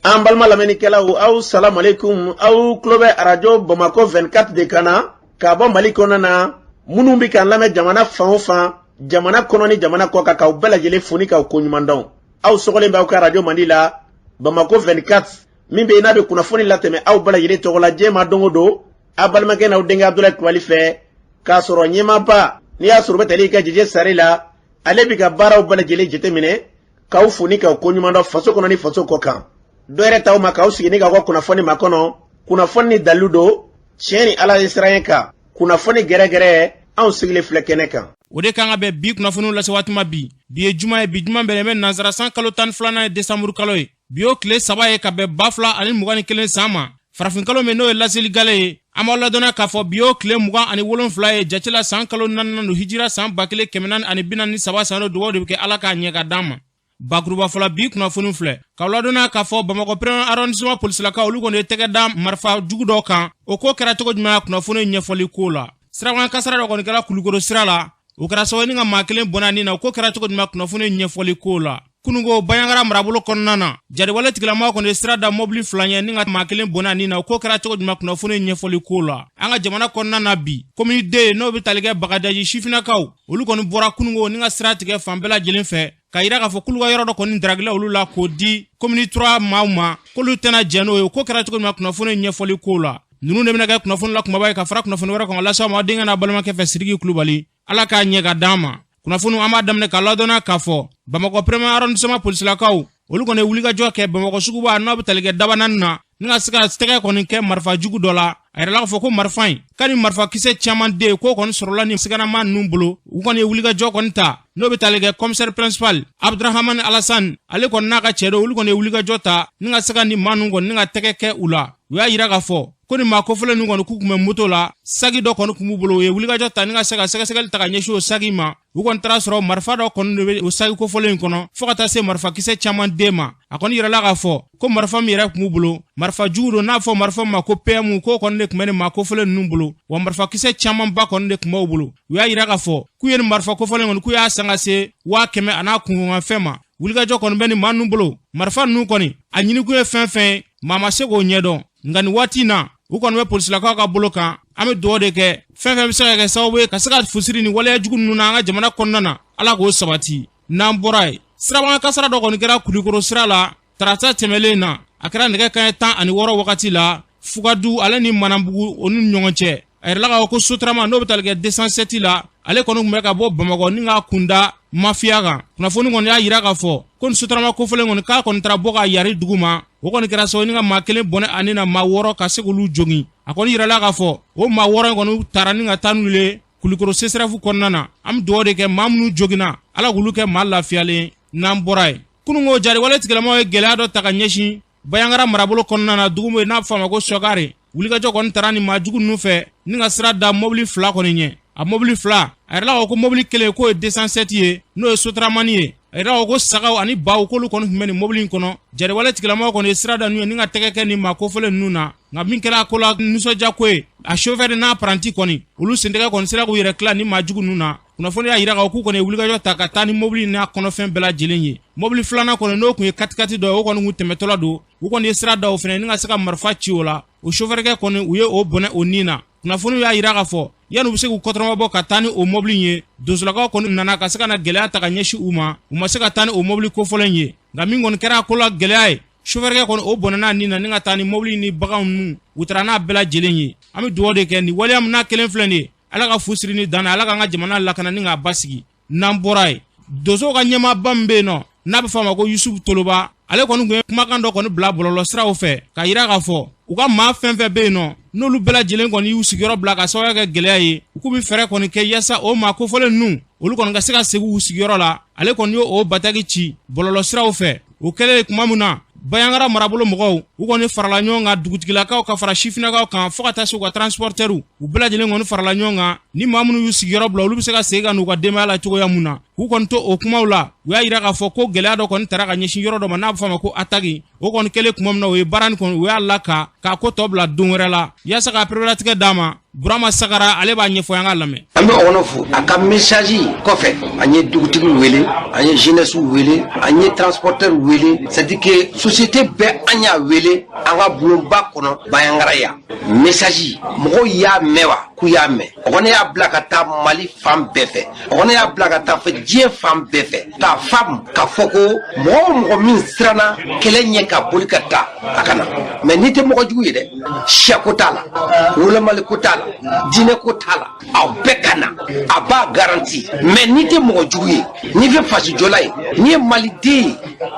An balima lamɛnnikɛlaw, aw salamualeykum. Aw tulo bɛ arajo Bamakɔ 24 de kan na k'a bɔ Mali kɔnɔna na. Minnu bɛ k'an lamɛn jamana fan o fan, jamana kɔnɔ ni jamana kɔ kan, k'aw bɛɛ lajɛlen fo ni k'aw koɲuman dɔn. Aw sɔgɔlen bɛ aw ka arajo mandi la, Bamakɔ 24, min bɛ yen n'a bɛ kunnafoni latɛmɛ aw bɛɛ lajɛlen tɔgɔ la diɲɛ ma don o don, aw balimakɛ n'aw denkɛ Abudulayi Kulubali fɛ, k'a sɔrɔ ɲɛmaaba n'i y'a sɔrɔ u bɛ tali kɛ Jeje Sare la, ale bɛ ka baaraw bɛɛ lajɛlen jateminɛ, k'aw fo ni k'aw koɲuman dɔn faso kɔnɔ ni faso kɔ kan. Dɔ yɛrɛ t'aw ma k'aw sigi ni k'aw ka kunnafoni makɔnɔ, kunnafoni ni dalilu don, tiɲɛ ni Ala ye siran kan, kunnafoni gɛrɛgɛrɛ, anw sigilen filɛ kɛnɛ kan. O de kan ka bɛn bi kunnafoniw lase waati ma bi. Bi ye juma ye, bi juma bɛnnen bɛ nansara san kalo 12nan ye, desanburu kalo ye. Bi y'o tile 3 ye ka bɛn 2021 san ma, farafinkalo min n'o ye laseli gale ye. An b'aw ladɔnniya k'a fɔ bi y'o tile 27 ye jate la, san kalo naaninan don, hijira san 1443 san don. Dugawu de bɛ kɛ Ala k'a ɲɛ ka d'an ma. Bakuruba fɔlɔ, bi kunnafoni filɛ k'aw ladɔnniya k'a fɔ Bamakɔ premier arrondissement polisilakaw, olu kɔni ye tɛgɛ da marifa jugu dɔ kan. O ko kɛra cogo jumɛn? Kunnafoni ɲɛfɔli ko la, sirabakan kasara dɔ kɔni kɛra Kulukoro sira la, o kɛra sababu ni ka maa kelen bɔnɛ ni na. O ko kɛra cogo jumɛn? Kunnafoni ɲɛfɔli ko la, kununko Banjagara marabolo kɔnɔna na, jariwale tigilamaw kɔni ye sira da mɔbili 2 ɲɛ ni ka maa kelen bɔnɛ ni na. O ko kɛra cogo jumɛn? Kunnafoni ɲɛfɔli ko la, an ka jamana kɔnɔna na bi, commune deux n'o bɛ tali kɛ Bagadaji sifinnakaw, olu kɔni bɔra kununko ni ka sira tigɛ fan bɛɛ lajɛlen fɛ, k'a yira k'a fɔ k'olu ka yɔrɔ dɔ kɔni daragila olu la k'o di commune 3 maaw ma, k'olu tɛna jɛn n'o ye. O ko kɛra cogo jumɛn? Kunnafoni ɲɛfɔli ko la, ninnu de bɛna kɛ kunnafoni la kumaba ye ka fara kunnafoni wɛrɛ kan ka lase aw ma aw denkɛ n'a balimakɛ fɛ, Sidiki Kulubali. Ala k'a ɲɛ ka d'an ma. Kunnafoni, an b'a daminɛ k'a ladɔnniya k'a fɔ Bamakɔ premier arrondissement polisilakaw, olu kɔni ye wulikajɔ kɛ Bamakɔ suguba n'o bɛ tali kɛ Dabanani na, ni ka se ka tɛgɛ kɔni kɛ marifa jugu dɔ la. A yirala k'a fɔ ko marifa in ka ni marifakisɛ caman de k'o kɔni sɔrɔla ni siganama ninnu bolo. U kɔni ye wulikajɔ kɔni ta, n'o bɛ tali kɛ commissaire principal Abdurahamani Alassane, ale kɔni n'a ka cɛ dɔ, olu kɔni ye wulikajɔ ta ni ka se ka nin maa ninnu kɔni ni ka tɛgɛ kɛ u la. U y'a yira k'a fɔ ko nin maa kofɔlen ninnu kɔni k'u tun bɛ moto la, saki dɔ kɔni tun b'u bolo. U ye wulikajɔ ta ni ka se ka sɛgɛsɛgɛli ta ka ɲɛsin o saki ma. U kɔni taara sɔrɔ marifa dɔ kɔni de bɛ o saki kofɔlen in kɔnɔ, fo ka taa se marifakisɛ caman den ma. A kɔni yirala k'a fɔ ko marifa min yɛrɛ tun b'u bolo, marifa jugu don n'a fɔ marifa ma ko PM, k'o kɔni de tun bɛ nin maa kofɔlen ninnu bolo, wa marifakisɛ camanba kɔni de tun b'u bolo. U y'a yira k'a fɔ k'u ye nin marifa kofɔlen kɔni, k'u y'a san ka se 100 000 a n'a kunkanfɛn ma. Wulikajɔ kɔni bɛ nin maa ninnu bolo. Marifa ninnu kɔni, a ɲinikun ye fɛn fɛn ye, maa ma se k'o ɲɛdɔn, nka nin waati in na, u kɔni bɛ polisilakaw ka bolo kan. An bɛ dugawu de kɛ, fɛn fɛn bɛ se ka kɛ sababu ye ka se ka fusiri ni waleya jugu ninnu na an ka jamana kɔnɔna na, Ala k'o sabati. N'an bɔra yen, sirabakan kasara dɔ kɔni kɛra Kulukoro sira la tarata tɛmɛlen na. A kɛra nɛgɛ kanɲɛ 16 wagati la, Fugadu ale ni Manambugu, o ni ɲɔgɔn cɛ. A yirala k'a fɔ ko Sotarama n'o bɛ tali kɛ 207 la, ale kɔni tun bɛ ka bɔ Bamakɔ ni k'a kunda mafiya kan. Kunnafoni kɔni y'a yira k'a fɔ ko nin Sotarama kofɔlen kɔni, k'a kɔni taara bɔ ka yari dugu ma. O kɔni kɛra sababu ni ka maa kelen bɔnɛ ani na maa 6 ka se k'olu jogin. A kɔni yirala k'a fɔ o maa 6 in kɔni taara ni ka taa n'u ye Kulukoro CSRéf kɔnɔna na. An bɛ dugawu de kɛ, maa minnu joginna, Ala k'olu kɛ maa lafiyalen. N'an bɔra yen, kununko jariwale tigilamaw ye gɛlɛya dɔ ta ka ɲɛsin Banjagara marabolo kɔnɔna na, dugu min n'a bɛ fɔ a ma ko Sɔkare. Wulikajɔ kɔni taara ni maa jugu ninnu fɛ ni ka sira da mɔbili 2 kɔni ɲɛ. A mɔbili 2, a yirala k'a fɔ ko mɔbili kelen k'o ye 207 ye, n'o ye Sotaramani ye. A yirala k'a fɔ ko sagaw ani baw, k'olu kɔni tun bɛ nin mɔbili in kɔnɔ. Jariwale tigilamaw kɔni ye sira da n'u ye ni ka tɛgɛ kɛ nin maa kofɔlen ninnu na. Nka min kɛra a ko la nisɔndiya ko ye, a chauffeur n'a apprenti kɔni, olu sentɛgɛ kɔni sera k'u yɛrɛ tila ni maa jugu ninnu na. Kunnafoni y'a yira k'a fɔ k'u kɔni ye wulikajɔ ta ka taa ni mobili n'a kɔnɔfɛn bɛɛ lajɛlen ye. Mobili filanan kɔni, n'o tun ye katikati dɔ ye, o kɔni tun tɛmɛtɔla don. U kɔni ye sira da o fana ni ka se ka marifa ci o la. O sofɛrikɛ kɔni, u ye o bɔnɛ o nin na. Kunnafoni y'a yira k'a fɔ yanni u bɛ se k'u kɔtɔrɔma bɔ ka taa ni o mobili ye, donsolakaw kɔni nana ka se ka na gɛlɛya ta ka ɲɛsin u ma. U ma se ka taa ni o mobili kofɔlen ye. Nka min kɔni kɛra a ko la gɛlɛya ye, sofɛrikɛ kɔni, o bɔnɛna nin na ni ka taa ni mobili ni baganw ninnu, u taara n'a bɛɛ lajɛlen ye. An bɛ dugawu de kɛ, nin waleya min n'a kelen filɛ nin ye, Ala ka fu siri ni dan na, Ala k'an ka jamana lakana ni k'a basigi. N'an bɔra yen, donsow ka ɲɛmaaba min bɛ yen nɔ n'a bɛ fɔ a ma ko Yusufu Toloba, ale kɔni tun ye kumakan dɔ kɔni bila bɔlɔlɔ siraw fɛ k'a yira k'a fɔ u ka maa fɛn fɛn bɛ yen nɔ, n'olu bɛɛ lajɛlen kɔni y'u sigiyɔrɔ bila ka sababu kɛ gɛlɛya ye, u k'u bɛ fɛɛrɛ kɔni kɛ yaasa o maa kofɔlen ninnu, olu kɔni ka se ka segin u sigiyɔrɔ la. Ale kɔni y'o o bataki ci bɔlɔlɔ siraw fɛ. O kɛlen tuma min na, Banjagara marabolo mɔgɔw, u kɔni farala ɲɔgɔn kan, dugutigilakaw ka fara sifinnakaw kan, fo ka taa se u ka transportɛriw, u bɛɛ lajɛlen kɔni farala ɲɔgɔn kan, ni maa minnu y'u sigiyɔrɔ bila, olu bɛ se ka segin ka n'u ka denbaya la cogoya mun na. K'u kɔni to o kumaw la, u y'a yira k'a fɔ ko gɛlɛya dɔ kɔni tara ka ɲɛsin yɔrɔ dɔ ma n'a bɛ fɔ a ma ko Atagi. O kɔni kɛlen tuma min na, o ye baara nin kɔni, u y'a la k'a ko tɔ bila don wɛrɛ la yaasa ka pereperelatigɛ d'a ma. Burama Sagara, ale b'a ɲɛfɔ, an k'a lamɛn. An bɛ ɔgɔnɔ fo a ka message kɔfɛ. An ye dugutigiw wele, an ye jeunesse wele, an ye transporteur wele, c'est à dire que société bɛɛ an y'a wele an ka bulonba kɔnɔ Bayangara yan. Message, mɔgɔw y'a mɛn wa? K'u y'a mɛn. Ɔgɔnɔ y'a bila ka taa Mali fan bɛɛ fɛ, ɔgɔnɔ y'a bila ka taa fɛ diɲɛ fan bɛɛ fɛ, k'a faamu k'a fɔ ko mɔgɔ o mɔgɔ min siranna kɛlɛ ɲɛ ka boli ka taa, a ka na. Mais n'i tɛ mɔgɔ jugu ye dɛ, siya ko t'a la, wolomali ko t'a la, diinɛ ko t'a la, aw bɛɛ ka na, a b'a garanti. Mais n'i tɛ mɔgɔ jugu ye, n'i fɛ fasojɔla ye, n'i ye maliden ye,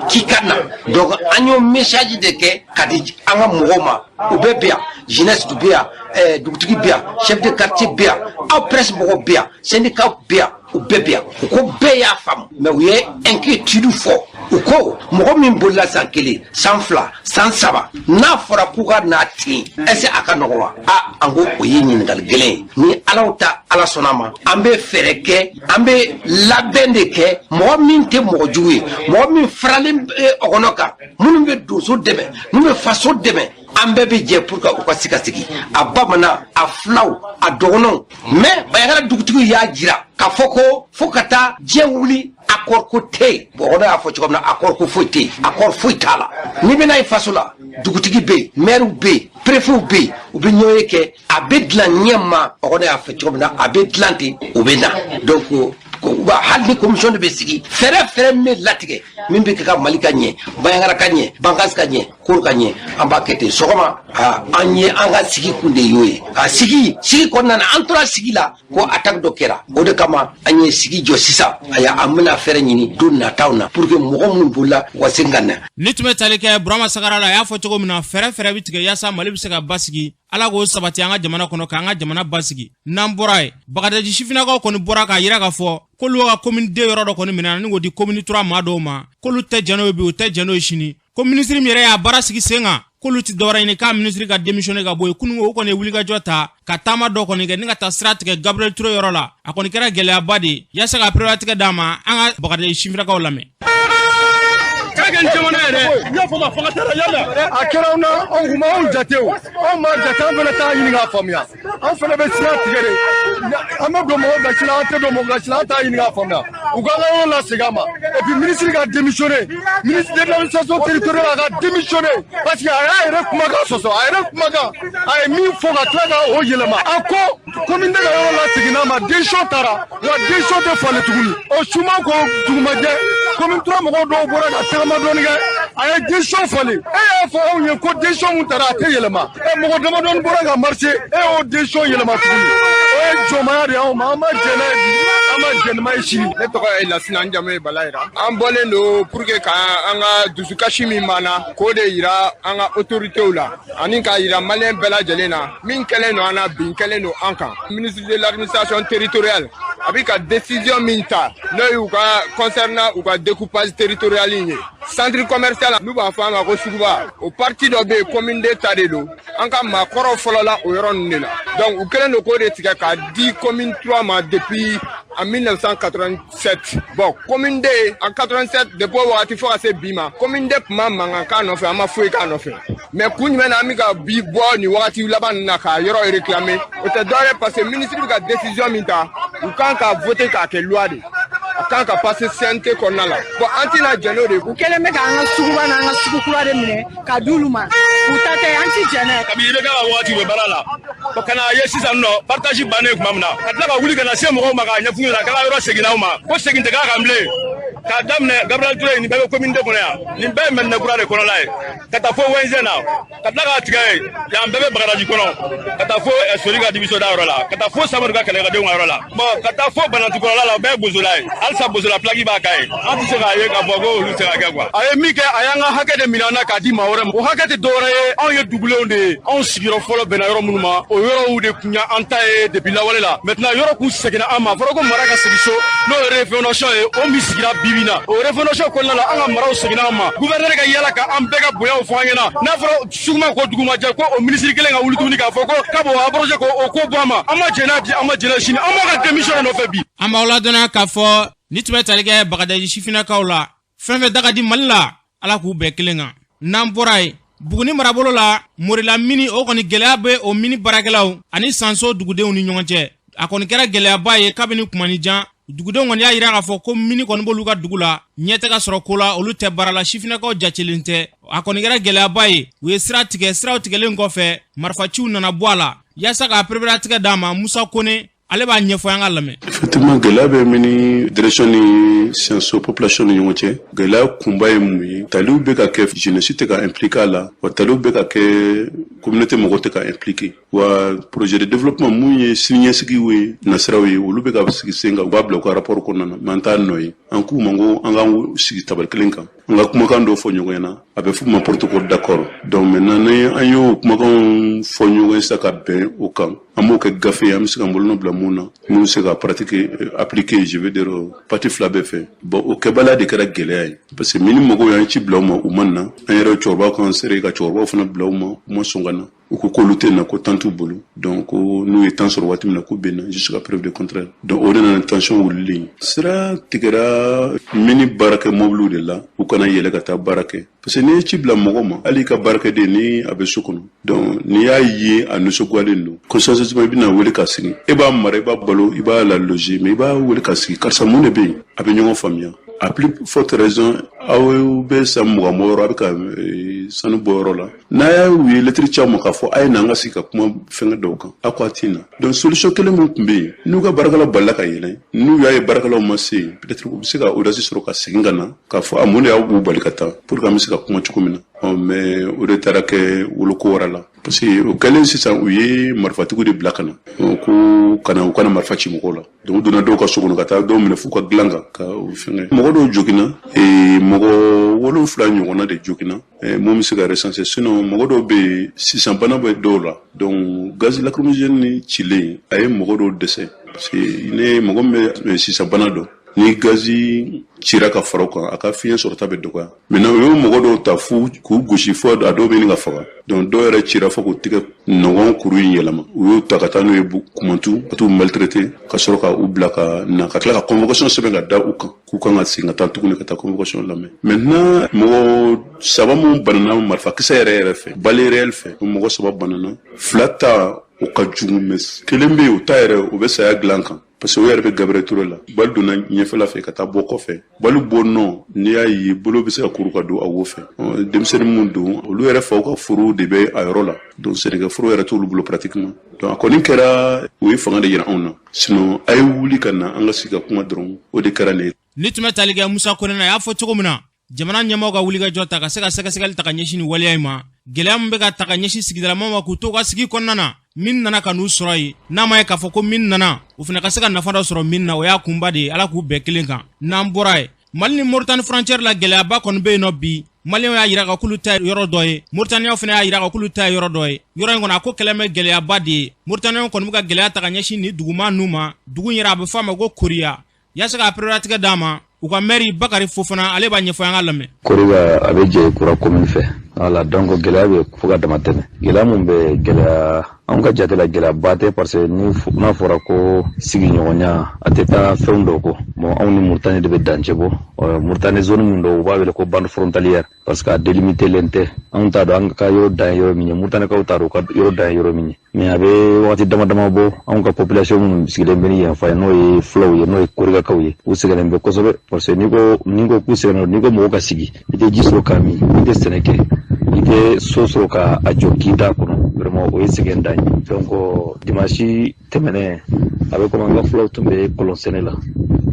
k'i ka na. Donc an y'o message de kɛ ka di an ka mɔgɔw ma. U bɛɛ bɛ yan, jeunesse bɛ yan, dugutigi bɛ yan, chef de quartier bɛ yan, aw presse mɔgɔw bɛ yan, syndicat bɛ yan, u bɛɛ bɛ yan. U ko bɛɛ y'a faamu, mais u ye inquiétude fɔ. U ko mɔgɔ min bolila san 1, san 2, san 3, n'a fɔra k'u ka na ten, est ce que a ka nɔgɔn wa? A an ko o ye ɲininkali gɛlɛn ye. Ni Alaw ta Ala sɔnna ma, an bɛ fɛɛrɛ kɛ, an bɛ labɛn de kɛ. Mɔgɔ min tɛ mɔgɔ jugu ye, mɔgɔ min faralen bɛ ɔgɔnɔ kan, minnu bɛ donso dɛmɛ, minnu bɛ faso dɛmɛ, an bɛɛ bɛ jɛ pour que u ka se ka sigi, a bamanan, a filaw, a dɔgɔnɔw. Mais Bayangara dugutigiw y'a jira k'a fɔ ko fo ka taa diɲɛ wuli, accord ko tɛ yen. Ɔgɔnɔ y'a fɔ cogo min na, accord ko foyi tɛ yen, accord foyi t'a la. N'i bɛna i faso la, dugutigi bɛ yen, maire bɛ yen, préfet bɛ yen, u bɛ ɲɔgɔn ye kɛ, a bɛ dilan ɲɛ ma. Ɔgɔnɔ y'a fɔ cogo min na, a bɛ dilan ten, u bɛ na. Donc hali ni commission de bɛ sigi, fɛɛrɛ fɛɛrɛ min bɛ latigɛ, min bɛ kɛ ka Mali ka ɲɛ, Bayangara ka ɲɛ, Bankasi ka ɲɛ, Koro ka ɲɛ, an b'a kɛ ten. Sɔgɔma, an ye an ka sigi kun de y'o ye. Ka sigi sigi kɔnɔna na, an tora sigi la ko attaque dɔ kɛra, o de kama an ye sigi jɔ sisan. Aya, an bɛna fɛɛrɛ ɲini don nataw na pour que mɔgɔ minnu bolila, u ka se ka na. Ni tun bɛ tali kɛ Burama Sagara la, a y'a fɔ cogo min na, fɛɛrɛ fɛɛrɛ bɛ tigɛ yaasa Mali bɛ se ka basigi. Ala k'o sabati an ka jamana kɔnɔ, k'an ka jamana basigi. N'an bɔra yen, Bagadaji sifinnakaw kɔni bɔra k'a yira k'a fɔ k'olu ka commune deux yɔrɔ dɔ kɔni minɛ ni k'o di commune 3 maa dɔw ma, k'olu tɛ jɛn n'o ye bi, u tɛ jɛn n'o ye sini, ko minisiri min yɛrɛ y'a baara sigi sen kan, k'olu ti dɔwɛrɛ ɲini k'a minisiri ka démissionner ka bɔ yen. Kunun, o kɔni ye wulikajɔ ta ka taama dɔ kɔni kɛ ni ka taa sira tigɛ Gabriel Touré yɔrɔ la. A kɔni kɛra gɛlɛyaba de ye yaasa ka pereperelatigɛ d'a ma. An ka Bagadaji sifinnakaw lamɛn. Jamana yɛrɛ a kɛra anw na, anw kun m'anw jate, o anw m'a jate. An fana t'a ɲini k'a faamuya, an fana bɛ sira tigɛ de. An bɛ don mɔgɔw gasi la, an tɛ don mɔgɔ gasi la, an t'a ɲini k'a faamuya. U k'an ka yɔrɔ lasegin an ma. Et puis ministre ka démissionner, ministre de l'administration territoriale, a ka démissionner, parce que a y'a yɛrɛ kumakan sɔsɔ. A yɛrɛ kumakan, a ye min fɔ, ka tila ka o yɛlɛma. A ko commune ka yɔrɔ lasegin n'a ma, décision taara wa, décision tɛ falen tuguni. O suman ko dugumajɛ, commune 3 mɔgɔw dɔw bɔra ka tagama dɔɔni kɛ, a ye décision falen. E y'a fɔ anw ye ko décision mun taara, a tɛ yɛlɛma. E mɔgɔ damadɔni bɔra ka marcher, e y'o décision yɛlɛma tuguni. O ye jɔnmaya de ye anw ma. An ma jɛn n'a ye bi, an ma jɛn n'a ye sini. Ne tɔgɔ ye Lasina, n jamu ye Balayira. An bɔlen don pour que ka an ka dusukasi min b'an na, k'o de yira an ka autorités la, ani k'a yira maliyɛn bɛɛ lajɛlen na min kɛlen don an na, bin kɛlen don an kan. Ministre de l'administration territoriale a bɛ ka décision min ta, n'o y'u ka concernant u ka découpage territorial in ye, centre commercial, n'u b'a fɔ a ma ko suguba, o partie dɔ bɛ yen, commune deux ta de don. An ka maakɔrɔw fɔlɔla o yɔrɔ ninnu de la. Donc u kɛlen don k'o de tigɛ k'a di commune 3 ma depuis en 1987. Bon, commune 2 en 87, depuis o wagati fo ka se bi ma, commune 2 tun ma mankan k'a nɔfɛ, an ma foyi k'a nɔfɛ. Mais kun jumɛn na an bɛ ka bi bɔ nin wagati laban ninnu na k'a yɔrɔ réclamer? O tɛ dɔwɛrɛ, parce que ministre bɛ ka décision min ta, u kan ka voter k'a kɛ loi de, a kan ka passer CNT kɔnɔna la. Bon, an tɛna jɛn n'o de ye. U kɛlen bɛ k'an ka suguba n'an ka sugu kura de minɛ ka d'olu ma, u ta tɛ, an ti jɛn n'a ye. Kabi IBK ka waati, u bɛ baara la ka na ye sisan nɔ, partage bannen tuma min na, ka tila ka wuli ka na se mɔgɔw ma k'a ɲɛf'u ɲɛna k'a ka yɔrɔ seginna aw ma, ko segin tɛ k'a kan bilen. K'a daminɛ Gabriel Touré, nin bɛɛ bɛ commune kɔnɔ yan, nin bɛɛ ye Mɛdinɛ kura de kɔnɔla ye, ka taa fo Wɛnzɛn na, ka tila k'a tigɛ yen, yan bɛɛ bɛ Bagadaji kɔnɔ, ka taa fo Sori ka division da yɔrɔ la, ka taa fo Samadu ka kɛlɛkɛdenw ka yɔrɔ la, bon, ka taa fo Banantukɔrɔla la, o bɛɛ ye Bozola ye. Halisa Bozola plaque b'a kan ye. An tɛ se k'a ye k'a fɔ ko olu tɛ se ka kɛ quoi. A ye min kɛ, a y'an ka hakɛ de minɛ an na k'a di maa wɛrɛ ma. O hakɛ tɛ dɔwɛrɛ ye, anw ye dugulenw de ye. Anw sigiyɔrɔ fɔlɔ bɛnna yɔrɔ minnu ma, o yɔrɔw de tun y'an ta ye depuis lawale la. Maintenant, yɔrɔ kun seginna an ma. A fɔra ko mara ka segin so, n'o ye refondation ye, o min sigira bi bi in na. O refondation kɔnɔna la, an ka maraw seginna an ma. Gouverneur ka yala ka an bɛɛ ka bonyaw fɔ an ɲɛna. N'a fɔra suguma ko dugumajɛ, ko o ministre kelen ka wuli tuguni k'a fɔ ko k'a b'o abrogé, ko o ko bɔ an ma, an ma jɛn n'a bi, an ma jɛn n'a sini, an b'a ka démission nɔfɛ bi. An b'aw ladɔnniya k'a fɔ ni tun bɛ tali kɛ Bagadaji sifinnakaw la, fɛn fɛn da ka di Mali la, Ala k'u bɛɛ kelen kan. N'an bɔra yen, Buguni marabolo la, Morila mini, o kɔni gɛlɛya bɛ o mini baarakɛlaw ani Sanso dugudenw ni ɲɔgɔn cɛ. A kɔni kɛra gɛlɛyaba ye kabini kumani jan. Dugudenw kɔni y'a jira k'a fɔ ko mini kɔni b'olu ka dugu la, ɲɛ tɛ ka sɔrɔ ko la, olu tɛ baara la, sifinnakaw jatelen tɛ. A kɔni kɛra gɛlɛyaba ye, u ye sira tigɛ. Siraw tigɛlen kɔfɛ, marifaciw nana bɔ a la. Yaasa k'a pereperelatigɛ d'a ma, Musa Kone, ale b'a ɲɛfɔ, an ka lamɛn. Effectivement, gɛlɛya bɛ mini direction ni Sanso population ni ɲɔgɔn cɛ. Gɛlɛya kunba ye mun ye? Taliw bɛ ka kɛ, jeunesse tɛ ka impliqué a la, wa taliw bɛ ka kɛ, communauté mɔgɔw tɛ ka impliqué, wa projet de développement mun ye siniɲɛsigiw ye, nasiraw ye, olu bɛ ka sigi sen kan, u b'a bila u ka rapport kɔnɔna na, mais an t'a nɔ ye. An k'u ma ko an k'an sigi tabali kelen kan, an ka kumakan dɔw fɔ ɲɔgɔn ɲɛna, a bɛ f'u ma protocole d'accord. Donc maintenant, ni an y'o kumakanw fɔ ɲɔgɔn ye sisan ka bɛn o kan, an b'o kɛ gafe ye, an bɛ se ka bolonɔ bila mun na, mun bɛ se ka pratiquer, appliquer, je veux dire, partie fila bɛɛ fɛ. Bon, o kɛbaliya de kɛra gɛlɛya ye, parce que mini mɔgɔw y'an ci bila u ma, u ma na. An yɛrɛ cɛkɔrɔbaw kan sere ka cɛkɔrɔbaw fana bila u ma, u ma sɔn ka na. U ko k'olu tɛ na, ko temps t'u bolo. Donc ko n'u ye temps sɔrɔ waati min na, k'u bɛ na, jusqu'à preuve de contraire. Donc o de nana tension wulilen. Sira tigɛra mini baarakɛ mobiliw de la, u kana yɛlɛ ka taa baara kɛ, parce que n'i ye ci bila mɔgɔ ma, hali i ka baarakɛden, ni a bɛ so kɔnɔ, donc n'i y'a ye a nisɔngoyalen don consciencieusement, i bɛna wele ka sigi. E b'a mara, i b'a balo, i b'a la loger, mais i b'a wele ka sigi: karisa, mun de bɛ yen? A bɛ ɲɔgɔn faamuya. À plus forte raison, aw bɛ san 20 bɔ yɔrɔ, a bɛ ka sanu bɔ yɔrɔ la, n'a y'a ye lettre ci aw ma k'a fɔ a ye na an ka sigi ka kuma fɛnkɛ dɔw kan, aw ko a ti na. Donc solution kelen min tun bɛ yen, n'u ka baarakɛlaw balila ka yɛlɛ, n'u y'a ye baarakɛlaw ma se yen, peut-être u bɛ se ka audace sɔrɔ ka segin ka na k'a fɔ a mun de y'aw b'u bali ka taa, pour que an bɛ se ka kuma cogo min na. Mais o de taara kɛ woloko wɛrɛ la, parce que o kɛlen sisan, u ye marifatigiw de bila ka na ko kana u kana marifa ci mɔgɔw la. Donc u donna dɔw ka so kɔnɔ ka taa dɔw minɛ f'u ka dilan kan ka o fɛngɛ. Mɔgɔ dɔw joginna, mɔgɔ 7 ɲɔgɔnna de joginna mun bɛ se ka recenser. Sinon mɔgɔ dɔw bɛ yen sisan, bana bɛ dɔw la. Donc gaz lacrymogène ni cilen, a ye mɔgɔ dɔw dɛsɛ, parce que ne mɔgɔ min bɛ sisan bana dɔn, ni gazi cira ka fara o kan, a ka fiɲɛ sɔrɔta bɛ dɔgɔya. Maintenant, u y'o mɔgɔ dɔw ta fo k'u gosi, fo a dɔw bɛ ɲini ka faga. Donc dɔw yɛrɛ cira fo k'u tigɛ nɔgɔn kuru in yɛlɛma. U y'u ta ka taa n'u ye Kumantu, ka t'u maltraiter, ka sɔrɔ ka u bila ka na, ka tila ka convocation sɛbɛn ka da u kan k'u kan ka segin ka taa tuguni ka taa convocation lamɛn. Maintenant, mɔgɔ saba mun banana marifakisɛ yɛrɛ yɛrɛ fɛ, balle réelle fɛ, mɔgɔ saba banana. Fila ta, o ka jugu, mais kelen bɛ yen, o ta yɛrɛ, o bɛ saya dilan kan, parce que o yɛrɛ bɛ Gabriel Touré la. Balle donna ɲɛfɛla fɛ ka taa bɔ kɔfɛ. Balle bɔ nɔ, n'i y'a ye, bolo bɛ se ka kuru ka don a wo fɛ. Denmisɛnnin mun don, olu yɛrɛ faw ka foro de bɛ a yɔrɔ la, donc sɛnɛkɛ foro yɛrɛ t'olu bolo pratiquement. Donc a kɔni kɛra, o ye fanga de yira anw na. Sinon a ye wuli ka na an ka sigi ka kuma dɔrɔn, o de kɛra nin ye. Ni tun bɛ tali kɛ Musa Kone na, a y'a fɔ cogo min na, jamana ɲɛmaaw ka wulikajɔ ta ka se ka sɛgɛsɛgɛli ta ka ɲɛsin nin waleya in ma. Gɛlɛya min bɛ ka ta ka ɲɛsin sigidalamaw ma k'u to u ka sigi kɔnɔna na, min nana ka n'u sɔrɔ yen, n'a ma ye k'a fɔ ko min nana, u fana ka se ka nafa dɔ sɔrɔ min na, o y'a kunba de ye. Ala k'u bɛɛ kelen kan. N'an bɔra yen, Mali ni Moritani frontière la, gɛlɛyaba kɔni bɛ yen nɔ bi. Maliyɛnw y'a yira ka k'olu ta yɔrɔ dɔ ye, Moritaniyaw fana y'a yira ka k'olu ta yɔrɔ dɔ ye. Yɔrɔ in kɔni, a ko kɛlɛ bɛ gɛlɛyaba de ye. Moritaniyaw kɔni bɛ ka gɛlɛya ta ka ɲɛsin nin duguma ninnu ma. Dugu in yɛrɛ, a bɛ fɔ a ma ko Koriya. Yaasa k'a pereperelatigɛ d'a ma, u ka mɛri Bakari Fofana, ale b'a ɲɛfɔ, an ka lamɛn. Koriya, a bɛ jɛ kura commune fɛ. Wala, donc gɛlɛya bɛ fo ka dama tɛmɛ. Gɛlɛya mun bɛ, gɛlɛya anw ka jate la, gɛlɛyaba tɛ, parce que ni n'a fɔra ko sigiɲɔgɔnya, a tɛ taa fɛnw dɔw kɔ. Bon, anw ni Mauritanie de bɛ dancɛ bɔ. Mauritanie zone min dɔw, u b'a wele ko bande frontalière, parce que a délimité len tɛ. Anw t'a dɔn an ka yɔrɔ dan ye yɔrɔ min ye, Mauritaniakaw t'a dɔn u ka yɔrɔ dan ye yɔrɔ min ye. Mais a bɛ wagati dama dama bɔ, anw ka population minnu sigilen bɛ ni yan fan ye, n'o ye fulaw ye, n'o ye korigakaw ye, u sɛgɛnnen bɛ kosɛbɛ, parce que n'i ko k'u sɛgɛnnen don, n'i ko mɔgɔ ka sigi, i tɛ ji sɔrɔ k'a min, i tɛ sɛnɛ kɛ, i tɛ so sɔrɔ ka a jɔ k'i t'a kɔnɔ, vraiment o ye sɛgɛn dan ye. Donc dimanche tɛmɛnen, a bɛ komi an ka fulaw tun bɛ kɔlɔn sɛnɛ la.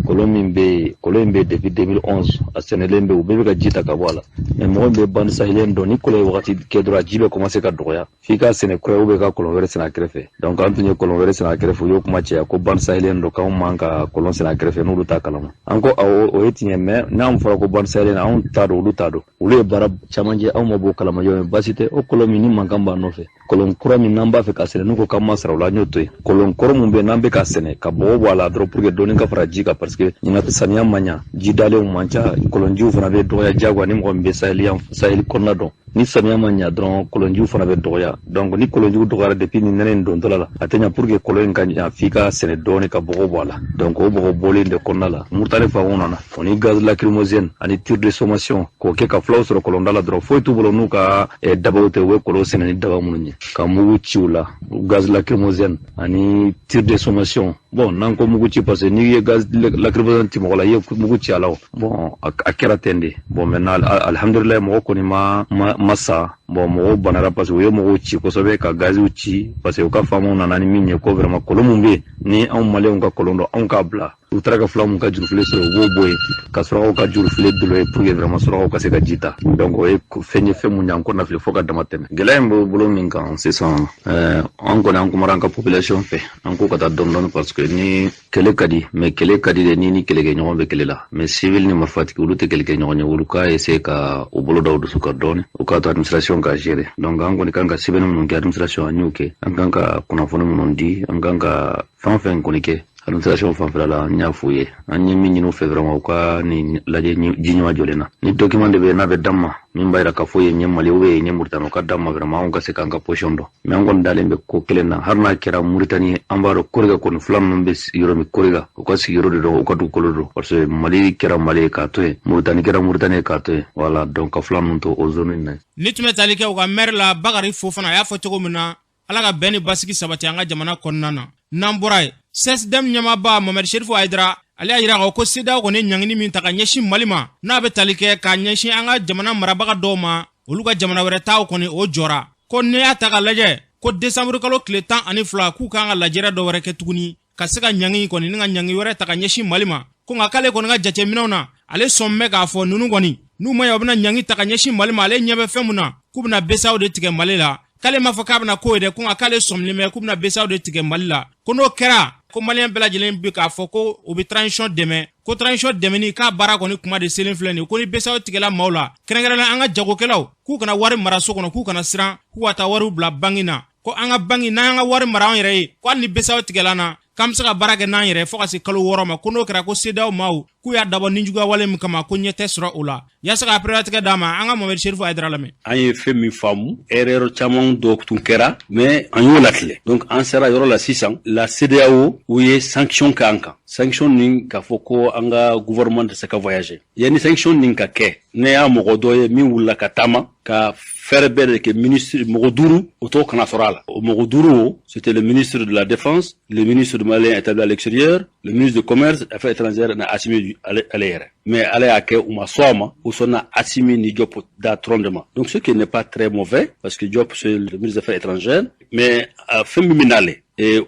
Kɔlɔn min bɛ yen, kɔlɔn in bɛ depuis 2011, a sɛnɛlen bɛ, u bɛɛ bɛ ka ji ta ka bɔ a la. Mais mɔgɔ min bɛ bande sahélienne dɔn, ni kɔlɔn ye wagati kɛ dɔrɔn, a ji bɛ commencer ka dɔgɔya, f'i ka sɛnɛ kura ou bien ka kɔlɔn wɛrɛ sɛnɛ a kɛrɛfɛ. Donc an tun ye kɔlɔn wɛrɛ sɛnɛ a kɛrɛfɛ, u y'o kuma caya ko bande sahélienne don, k'anw man ka kɔlɔn sɛnɛ a kɛrɛfɛ, n'olu t'a kalama. An ko awɔ, o ye tiɲɛ, mais n'an fɔra ko bande sahélienne, anw t'a dɔn, olu t'a dɔn. Olu ye baara caman kɛ, anw ma b'o kalama. Yɔrɔ baasi tɛ, o kɔlɔn min ni mankan b'a nɔfɛ, kɔlɔn kura min n'an b'a fɛ ka sɛnɛ, n'u ko k'an ma sara o la, an y'o to yen. Kɔlɔn kɔrɔ mun bɛ yen n'an bɛ ka sɛnɛ, ka bɔgɔ bɔ a la dɔrɔn pour que dɔɔni ka fara ji kan, parce que ɲinan samiya man ɲa, ji dalenw man ca, kɔlɔnjiw fana bɛ dɔgɔya diyagoya. Ni mɔgɔ min bɛ saheli, saheli kɔnɔna dɔn, Ni samiya ma ɲa dɔrɔn, kɔlɔnjiw fana bɛ dɔgɔya. Donc ni kɔlɔnjiw dɔgɔyara, depuis ni nɛnɛ in dontɔla la, a tɛ ɲa. Pour que kɔlɔn in ka ɲa, f'i ka sɛnɛ dɔɔni ka bɔgɔ bɔ a la. Donc o bɔgɔ bɔlen de kɔnɔna la, Muritani faamaw nana o ni gaz lacrymogène ani tir de sommation k'o kɛ ka fulaw sɔrɔ kɔlɔnda la dɔrɔn. Foyi t'u bolo n'u ka dabaw tɛ, u bɛ kɔlɔn sɛnɛ ni daba minnu ye, ka mugu ci u la, gaz lacrymogène ani tir de sommation. Bon, n'an ko mugu ci, parce que n'i ye gaz lacrymogène ci mɔgɔ la, i ye mugu ci a la o. Bon, a kɛra ten de. Bon, maintenant, alhamdulilayi, mɔgɔ kɔni ma sa. Bon, mɔgɔw banara parce que u ye mɔgɔw ci kosɛbɛ, ka gaziw ci, parce que u ka faamaw nana ni min ye ko vraiment kɔlɔn mun bɛ yen, ni anw maliyɛnw ka kɔlɔn dɔn, anw k'a bila. U taara ka fula mun ka jurufile sɔrɔ, u b'o bɔ yen ka surakaw ka jurufile dolo ye, pour que vraiment surakaw ka se ka ji ta. Donc o ye fɛn ye, fɛn mun y'an kɔnɔna fili fo ka dama tɛmɛ. Gɛlɛya in b'o bolo min kan sisan, an kɔni, an kumara an ka population fɛ, an ko ka taa dɔɔni dɔɔni, parce que ni kɛlɛ ka di, mais kɛlɛ ka di de ni kɛlɛkɛ ɲɔgɔn bɛ kɛlɛ la. Mais civil ni marifatigi, olu tɛ kɛlɛ kɛ ɲɔgɔn ye. Olu ka essayer ka u bolo da u dusu kan dɔɔni, u k'a to administration ka gérer. Donc an kɔni kan ka sɛbɛnni minnu kɛ administration, an y'o kɛ. An kan ka kunnafoni minnu di, an kan ka fɛn o fɛn kɔni kɛ administration fanfɛla la, an y'a f'u ye. An ye min ɲini u fɛ vraiment, u ka nin lajɛ ji ɲuman jɔlen na. Ni document de bɛ yen n'a bɛ d'an ma, min b'a yira k'a fɔ yen ye Mali ou bien yen ye Muritani, u ka d'an ma vraiment, anw ka se k'an ka position dɔn. Mais an kɔni dalen bɛ ko kelen na, hali n'a kɛra Muritani, an b'a dɔn Koriga kɔni, fula ninnu bɛ yɔrɔ min, Koriga, u ka sigiyɔrɔ de don, u ka dugukolo don, parce que Mali kɛra Mali ye k'a to yen, Muritani kɛra Muritani ye k'a to yen. Voilà, donc ka fula ninnu to o zone in na. Ni tun bɛ tali kɛ u ka maire la, Bakari Fofana, a y'a fɔ cogo min na, Ala ka bɛn ni basigi sabati an ka jamana kɔnɔna na. N'an bɔra yen, CSDM ɲɛmaaba Mamadu Serifu Hayidara, ale y'a yira k'a ko CEDEAO kɔni ɲangini min ta ka ɲɛsin Mali ma, n'a bɛ tali kɛ k'a ɲɛsin an ka jamana marabaga dɔw ma, olu ka jamana wɛrɛ taw kɔni, o jɔra. Ko n'i y'a ta ka lajɛ, ko desanburu kalo tile 12, k'u kan ka lajɛrɛ dɔ wɛrɛ kɛ tuguni ka se ka ɲangi kɔni ni ka ɲangi wɛrɛ ta ka ɲɛsin Mali ma. Ko nka k'ale kɔni ka jateminɛw na, ale sɔn bɛ k'a fɔ ninnu kɔni n'u ma ɲɛ, u bɛna ɲangi ta ka ɲɛsin Mali ma, ale ɲɛ bɛ fɛn mun na, k'u bɛna BCEAO de tigɛ Mali la. K'ale m'a fɔ k'a bɛna ko ye dɛ, ko nka k'ale sɔminen bɛ k'u bɛna BCEAO de tigɛ Mali la. Ko n'o kɛra, ko maliyɛn bɛɛ lajɛlen bɛ k'a fɔ ko u bɛ transition dɛmɛ, ko transition dɛmɛni k'a baara kɔni kuma de selen filɛ nin ye. Ko ni BCEAO tigɛla maaw la, kɛrɛnkɛrɛnnenya an ka jagokɛlaw, k'u kana wari mara so kɔnɔ, k'u kana siran, k'u ka taa wariw bila banki na. Ko an ka banki n'an y'an ka wari mara an yɛrɛ ye, ko hali ni BCEAO tigɛla na, k'an bɛ se ka baara kɛ n'an yɛrɛ fo ka se kalo 6 ma. Ko n'o kɛra, ko CEDEAO maaw k'u y'a dabɔ nijuguya wale min kama, ko ɲɛ tɛ sɔrɔ o la. Yaasa ka pereperelatigɛ d'a ma, an ka Mohamed Serifu Hayidara lamɛn. An ye fɛn min faamu, erreur caman dɔ tun kɛra, mais an y'o latigɛ. Donc an sera yɔrɔ la sisan, la CEDEAO, u ye sanction kɛ an kan, sanction nin k'a fɔ ko an ka gouvernement tɛ se ka voyager. Yanni sanction nin ka kɛ, ne y'a mɔgɔ dɔ ye min wulila ka taama ka fɛɛrɛ bɛɛ de kɛ, ministre mɔgɔ duuru, o tɔgɔ kana sɔrɔ a la. O mɔgɔ duuru o, c'était le ministre de la Défense, le ministre du Malien établi à l'extérieur, le ministre de Commerce, Affaires étrangères na Assimi ale yɛrɛ. Mais ala y'a kɛ, u ma sɔn a ma, u sɔnna Assimi ni Diop da dɔrɔn de ma. Donc ce qui n'est pas très mauvais, parce que Diop, c'est le ministre des Affaires étrangères. Mais fɛn min bɛ n'ale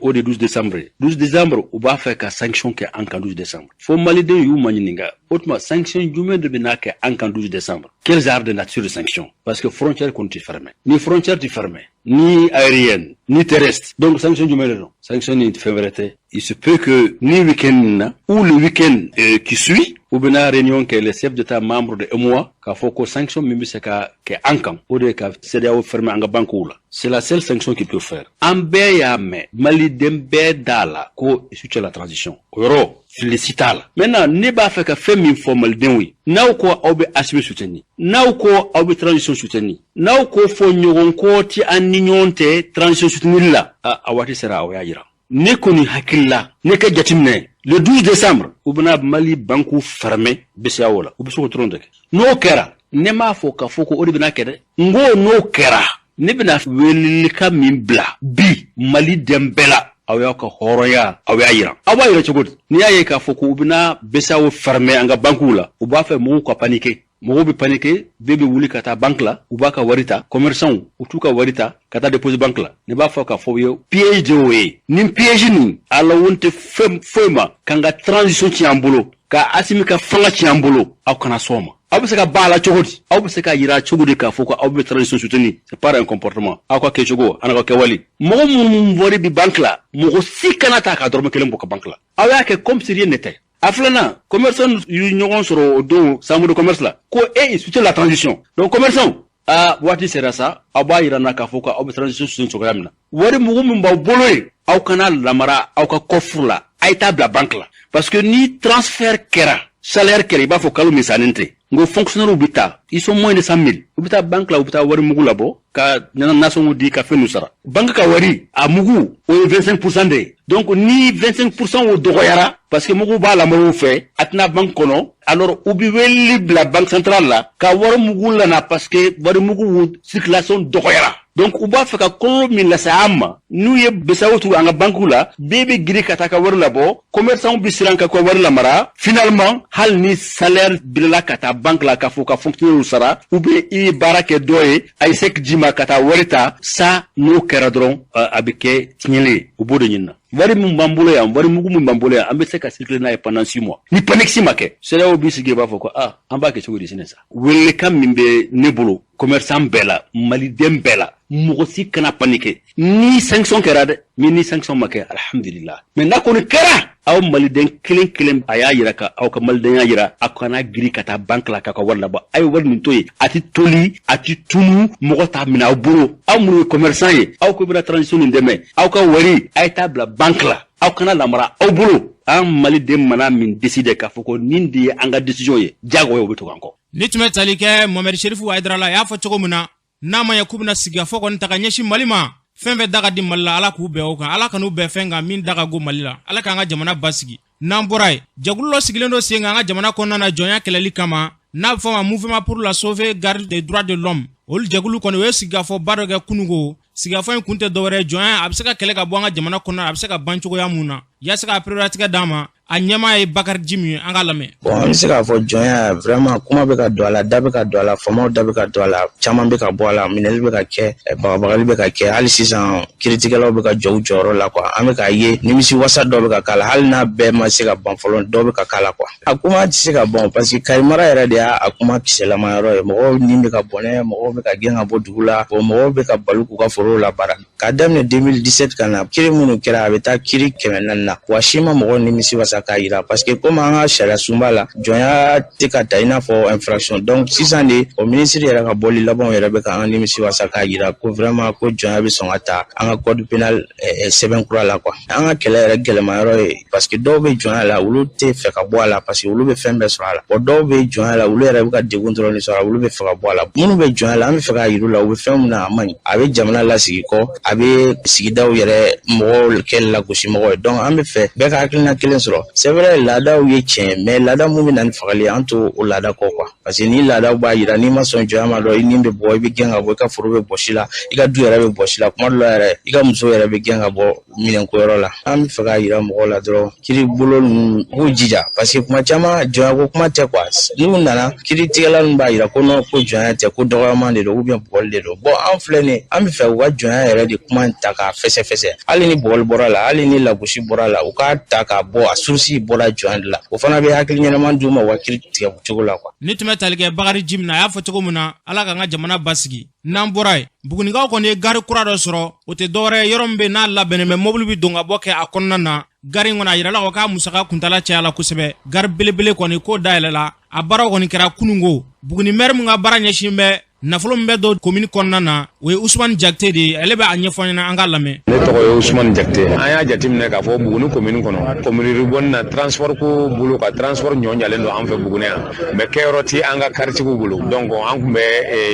o de 12 décembre, 12 décembre, u b'a fɛ ka sanction kɛ an kan 12 décembre. Fo maliden y'u ma ɲininka, o tuma sanction jumɛn de bɛ n'a kɛ an kan 12 décembre? Quel genre de nature de sanction? Parce que frontière kɔni tɛ fermé, ni frontière tɛ fermé, ni aérienne ni terrestre, donc sanction jumɛn de don? Sanction ni fɛn wɛrɛ tɛ. Il se peut que ni week-end na ou le week-end qui suit, u bɛna réunion kɛ, les chefs d'État membres de UEMOA, k'a fɔ ko sanction min bɛ se ka kɛ an kan, o de ye ka CEDEAO fermer an ka banques la. C'est la seule sanction qu'il peut faire. An bɛɛ y'a mɛn, maliden bɛɛ da la ko soutient la transition, o yɔrɔ fili si t'a la. Maintenant, ne b'a fɛ ka fɛn min fɔ malidenw ye, n'aw ko aw bɛ Assimi soutenir, n'aw ko aw bɛ transition soutenir, n'aw ko fɔ ɲɔgɔn kɔ ti an ni ɲɔgɔn tɛ transition soutenir la, a waati sera, aw y'a yira. Ne kɔni hakili la, ne ka jateminɛ, le 12 décembre, u bɛna Mali banque fermer BCEAO la. U bɛ se k'o dɔrɔn de kɛ. N'o kɛra, ne m'a fɔ k'a fɔ ko o de bɛna kɛ dɛ. N ko n'o kɛra, ne bɛna welelikan min bila bi Mali den bɛɛ la, aw y'aw ka hɔrɔnya, aw y'a yira. Aw b'a yira cogo di? N'i y'a ye k'a fɔ ko u bɛna BCEAO fermer an ka banques la, u b'a fɛ mɔgɔw ka paniquer. Mɔgɔw bɛ paniquer, bɛɛ bɛ wuli ka taa banque la, u b'a ka wari ta. Commerçant, u t'u ka wari ta ka taa déposer banque la. Ne b'a fɔ k'a fɔ u ye, piège de y'o ye. Nin piège nin, ala won tɛ fɛn foyi ma k'an ka transition tiɲɛ an bolo, ka Asimi ka fanga tiɲɛ an bolo. Aw kana sɔn o ma. Aw bɛ se ka ba la cogo di? Aw bɛ se ka yira cogo di k'a fɔ ko aw bɛ transition soutenir? C'est par un comportement, aw ka kɛcogo an ka kɛwale. Mɔgɔ minnu wari bɛ banque la, mɔgɔ si kana ta ka dɔrɔmɛ kelen bɔ ka banque la. Aw y'a kɛ comme si rien n'était. A filanan, commerçant y'u ɲɔgɔn sɔrɔ o don chambre de commerce la, ko e soutient la transition. Donc commerçant, a waati sera sa, aw b'a yira n na k'a fɔ ko aw bɛ transition soutenir cogoya min na. Wari mugu min b'aw bolo yen, aw kana lamara aw ka coffre la, a ye taa bila banque la, parce que ni transfert kɛra, salaire kɛra, i b'a fɔ kalo min sannen tɛ. N ko fonctionnaires bɛ taa, ils sont moins de 100 000, u bɛ taa banque la, u bɛ taa wari mugu labɔ ka nasɔngɔ di, ka fɛn ninnu sara. Banque ka wari a mugu, o ye 25% de ye. Donc ni 25% o dɔgɔyara, parce que mugu b'a lamara u fɛ, a tɛna banque kɔnɔ, alors u bɛ weleli bila banque centrale la ka wari mugu lana, parce que wari mugu circulation dɔgɔyara. Donc u b'a fɛ ka kɔlɔlɔ min lase an ma, n'u ye BCEAO tugu an ka banques la, bɛɛ bɛ girin ka taa ka wari labɔ, commerçant bɛ siran ka ka wari lamara. Finalement, hali ni salaire bilala ka taa banque la k'a fɔ ka fonctionnaire sara, ou bien i ye baara kɛ dɔ ye, a ye chèque d'i ma ka taa wari ta sa, n'o kɛra dɔrɔn, a bɛ kɛ tiɲɛli ye. U b'o de ɲini na. Wari min b'an bolo yan, wari mugu min b'an bolo yan, an bɛ se ka circuler n'a ye pendant 6 mois. Ni panique si ma kɛ, CEDEAO b'i sigi, i b'a fɔ ko ah, an b'a kɛ cogo di sini sa? Welelikan min bɛ ne bolo commerçant bɛɛ la, maliden bɛɛ la, mɔgɔ si kana paniquer ni sanction kɛra dɛ. Mais ni sanction ma kɛ, alhamdulillah. Mais n'a kɔni kɛra, aw maliden kelen kelen, a y'a yira ka aw ka malidenya yira, aw kana giri ka taa banque la k'a ka wari labɔ. A ye wari nin to yen, a ti toli, a ti tunu, mɔgɔ t'a minɛ aw bolo. Aw minnu ye commerçant ye, aw ko bɛna transition nin dɛmɛ, aw ka wari, a ye taa bila banque la, aw kana lamara aw bolo. An maliden mana min décider k'a fɔ ko nin de ye an ka décision ye, diyagoya o bɛ tugu an kɔ. Ni tun bɛ tali kɛ Mohamed Chérif Haïdara la, a y'a fɔ cogo min na, n'a ma ɲɛ k'u bɛna sigikafɔ kɔni ta ka ɲɛsin Mali ma, fɛn fɛn da ka di Mali la, Ala k'u bɛn o kan. Ala kan'u bɛn fɛn kan min da ka go Mali la. Ala k'an ka jamana basigi. N'an bɔra yen, jɛkulu dɔ sigilen don sen kan an ka jamana kɔnɔna na jɔnya kɛlɛli kama, n'a bɛ fɔ ma Mouvement pour la sauvegarde des droits de l'homme. Olu jɛkulu kɔni, o ye sigikafɔba dɔ kɛ kununko. Sigikafɔ in kun tɛ dɔwɛrɛ ye, jɔnya a bɛ se ka kɛlɛ ka bɔ an ka jamana kɔnɔ, a bɛ se ka ban cogoya mun na, yaasa ka pereperelatigɛ d'an ma. A ɲɛmaa ye Bakari Jimi ye, an k'a lamɛn. Bon, an bɛ se k'a fɔ jɔnya, vraiment, kuma bɛ ka don a la, da bɛ ka don a la, faamaw da bɛ ka don a la, caman bɛ ka bɔ a la, minɛli bɛ ka kɛ, bagabagali bɛ ka kɛ. Hali sisan, kiiritigɛlaw bɛ ka jɔ u jɔyɔrɔ la quoi. An bɛ k'a ye nimisi wasa dɔ bɛ ka k'a la, hali n'a bɛɛ ma se ka ban fɔlɔ, dɔ bɛ ka k'a la quoi. A kuma tɛ se ka ban, parce que Kayi mara yɛrɛ de y'a kuma kisɛlama yɔrɔ ye. Mɔgɔw ni bɛ ka bɔnɛ, mɔgɔw bɛ ka gɛn ka bɔ dugu la, mɔgɔw bɛ ka balo k'u ka forow labaara. K'a daminɛ 2017 ka na, kiri minnu kɛra, a bɛ taa kiri 400 na wa, si ma mɔgɔw nimisi wasa k'a yira, parce que komi an ka sariya sunba la, jɔnya tɛ ka ta i n'a fɔ infraction. Donc sisan de, o minisiri yɛrɛ ka bɔli labanw yɛrɛ bɛ ka an nimisi wasa k'a yira ko vraiment, ko jɔnya bɛ sɔn ka ta an ka code pénal sɛbɛn kura la quoi. An ka kɛlɛ yɛrɛ gɛlɛma yɔrɔ ye, parce que dɔw bɛ jɔnya la, olu tɛ fɛ ka bɔ a la, parce que olu bɛ fɛn bɛɛ sɔrɔ a la. Wa dɔw bɛ jɔnya la, olu yɛrɛ bɛ ka degun dɔrɔn de sɔrɔ a, olu bɛ fɛ ka bɔ a la. Minnu bɛ jɔnya la, an bɛ fɛ k'a yir'u la, u bɛ fɛn min na, a man ɲi, a bɛ jamana lasigi kɔ, a bɛ sigidaw yɛrɛ mɔgɔw kɛ lagosimɔgɔ ye. Donc an bɛ fɛ bɛɛ ka hakilina kelen sɔrɔ. C'est vrai, laadaw ye tiɲɛ, mais laada mun bɛ na ni fagali ye, an t'o o laada kɔ quoi, parce que ni laadaw b'a yira n'i ma sɔn jɔnya ma dɔrɔn, i ni bɛ bɔ, i bɛ gɛn ka bɔ, i ka foro bɛ bɔsi la, i ka du yɛrɛ bɛ bɔsi la, kuma dɔ la yɛrɛ, i ka muso yɛrɛ bɛ gɛn ka bɔ minɛnko yɔrɔ la. An bɛ fɛ k'a yira mɔgɔw la dɔrɔn, kiri bolo ninnu, u k'u jija, parce que kuma caman, jɔnyako kuma tɛ quoi. N'u nana, kiiritigɛla ninnu b'a yira ko non, ko jɔnya tɛ, ko dɔgɔyama de don ou bien bugɔli de don. Bon, an filɛ nin ye, an bɛ fɛ u ka jɔnya yɛrɛ de kuma ta k'a fɛsɛfɛsɛ. Hali ni bugɔli bɔra la, hali ni lagosi bɔra la, u k'a ta k'a bɔ a source bɔra jɔnya de la. O fana bɛ hakili ɲɛnama d'u ma u ka kiiri tigɛ cogo la quoi. Ni tun bɛ tali kɛ Bakari Jimi na, a y'a fɔ cogo min na, Ala k'an ka jamana basigi. N'an bɔra yen, Bugunikaw kɔni ye gari kura dɔ sɔrɔ. O tɛ dɔwɛrɛ ye, yɔrɔ min bɛ n'a labɛnnen bɛ, mobili bɛ don ka bɔ kɛ a kɔnɔna na. Gari in kɔni, a yirala ko k'a musaka kuntala cayala kosɛbɛ. Gari belebele kɔni k'o dayɛlɛla, a baaraw kɔni kɛra kununko. Buguni mɛri min ka baara ɲɛsin bɛ nafolo min bɛ don komini kɔnɔna na, o ye Usumani Jakite de ye. Ale bɛ a ɲɛfɔ ɲɛna, an k'a lamɛn. Ne tɔgɔ ye Usumani Jakite. An y'a jateminɛ k'a fɔ Buguni komini kɔnɔ, komini bɔnni na, transport ko bolo ka transport ɲɔ ɲalen don an fɛ Buguni yan, mais kɛyɔrɔ ti an ka karitigiw bolo. Donc an tun bɛ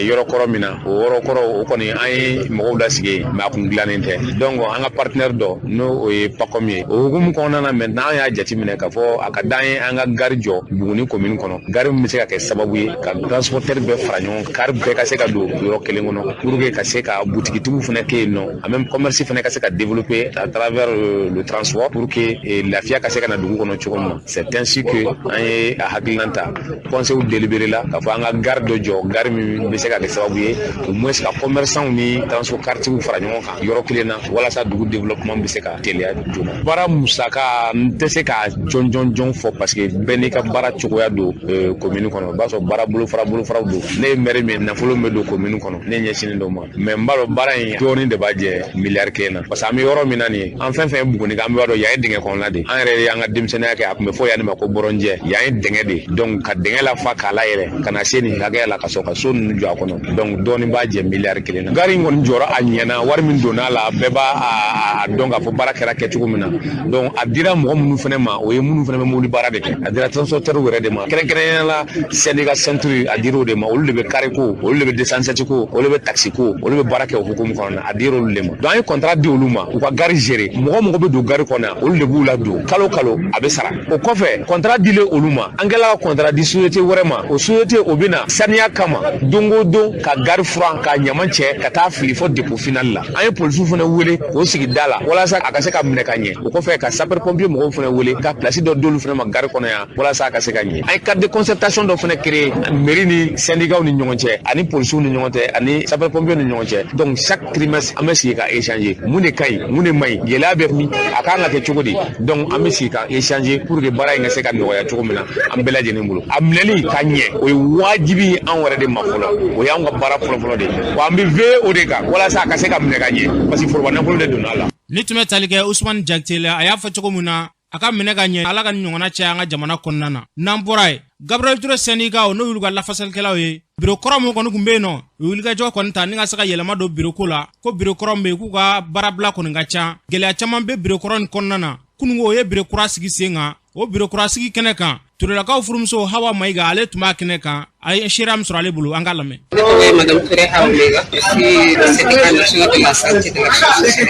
yɔrɔ kɔrɔ min na, o yɔrɔ kɔrɔ o kɔni, an ye mɔgɔw lasigi yen, mais a kun dilannen tɛ. Donc an ka partenaire dɔ, n'o o ye PACOM ye, o hukumu kɔnɔna na, maintenant an y'a jateminɛ k'a fɔ a ka d'an ye an ka gari jɔ Buguni komini kɔnɔ, gari min bɛ se ka kɛ sababu ye ka transporteur bɛɛ fara ɲɔgɔn kan, kari bɛɛ ka se ka don yɔrɔ kelen kɔnɔ, pour que ka se ka butigitigiw fana kɛ yen nɔ, en même commerce fana ka se ka développer à travers le transport, pour que lafiya ka se ka na dugu kɔnɔ cogo min na. C'est ainsi que an ye a hakilina ta, conseil délibéré la k'a fɔ an ka gare dɔ jɔ, gare min bɛ se ka kɛ sababu ye au moins ka commerçants ni transport karitigiw fara ɲɔgɔn kan yɔrɔ kelen na, walasa dugu développement bɛ se ka teliya joona. Baara musaka, n tɛ se ka jɔn jɔn jɔn fɔ, parce que bɛɛ n'i ka baara cogoya don commune kɔnɔ. I b'a sɔrɔ baara bolofara bolofaraw don. Ne ye maire min ye, nafolo min bɛ don commune kɔnɔ, ne ɲɛsinnen don ma. Mais n b'a dɔn baara in dɔɔnin de b'a jɛ miliyari 1 na, parce que an bɛ yɔrɔ min na nin ye, an fɛn fɛn ye Buguni kan, an b'a dɔn yan ye dingɛ kɔnɔna de. An yɛrɛ y'an ka denmisɛnninya kɛ, a tun bɛ fɔ yan de ma ko bɔrɔnjɛ. Yan ye dingɛ de, donc ka dingɛ lafa k'a layɛlɛ ka na se nin hakɛya la, ka sɔrɔ ka so ninnu jɔ a kɔnɔ, donc dɔɔnin b'a jɛ miliyari 1 na. Gari in kɔni jɔra, a ɲɛna. Wari min donna a la, bɛɛ b'a dɔn k'a fɔ baara kɛra kɛcogo min na. Donc a dira mɔgɔ minnu fana ma, o ye minnu fana bɛ mobili baara de kɛ. A dira transporteur yɛrɛ de ma, kɛrɛnkɛrɛnnenya la syndicat centre, a dira o de ma. Olu de bɛ car ko, olu de bɛ 207 ko, olu de bɛ taxi ko, olu bɛ baara kɛ o hukumu kɔnɔna na. A dira olu de ma. Donc an ye contrat di olu ma, u ka gari gérer. Mɔgɔ mɔgɔ bɛ don gari kɔnɔ, olu de b'u ladon kalo kalo, a bɛ sara. O kɔfɛ, contrat dilen olu ma, an kɛla ka contrat di société wɛrɛ ma. O société, o bɛ na saniya kama don o don ka gari furan, ka ɲaman cɛ ka taa fili fɔ dépôt final la. An ye polisiw fana wele k'o sigi da la walasa a ka se ka minɛ ka ɲɛ. O kɔfɛ, ka sapeur pompier mɔgɔw fana wele ka place dɔ d'olu fana ma gari kɔnɔ yan walasa a ka se ka ɲɛ. An ye cadre de concertation dɔ fana créer mairie ni syndicat ni ɲɔgɔn cɛ, ani polisiw ni ɲɔgɔn cɛ, ani sapeur pompier ni ɲɔgɔn cɛ. Donc chaque trimestre, an bɛ sigi ka échanger mun de ka ɲi, mun de man ɲi, gɛlɛya bɛ min, a kan ka kɛ cogo di. Donc an bɛ sigi ka échanger pour que baara in ka se ka nɔgɔya cogo min na an bɛɛ lajɛlen bolo. A minɛli ka ɲɛ, o ye wajibi ye anw yɛrɛ de ma fɔlɔ, o y'anw ka baara fɔlɔ-fɔlɔ de ye. Wa an bɛ veiller o de kan walasa a ka se ka minɛ ka ɲɛ, parce que foroba nafolo de donna a la. Ni tun bɛ tali kɛ Usumani Jakite la, a y'a fɔ cogo min na, a ka minɛ ka ɲɛ. Ala ka nin ɲɔgɔnna caya an ka jamana kɔnɔna na. N'an bɔra yen, Gabriel Ture syndicat, n'o y'olu ka lafasalikɛlaw ye, biro kɔrɔ min kɔni tun bɛ yen nɔ, u ye wulikajɔ kɔni ta ni ka se ka yɛlɛma don biro ko la, ko biro kɔrɔ min bɛ yen, k'u ka baarabila kɔni ka ca, gɛlɛya caman bɛ biro kɔrɔ nin kɔnɔna na. Kununko, o ye biro kura sigi sen kan. O biro kura sigi kɛnɛ kan, Turelakaw furumuso Hawa Mayiga, ale tun b'a kɛnɛ kan. A ye seereya min sɔrɔ ale bolo, an k'a lamɛn. Ne tɔgɔ ye Madame Touré Hawa Mayiga. Je suis le syndicat national de la santé de l'action sociale.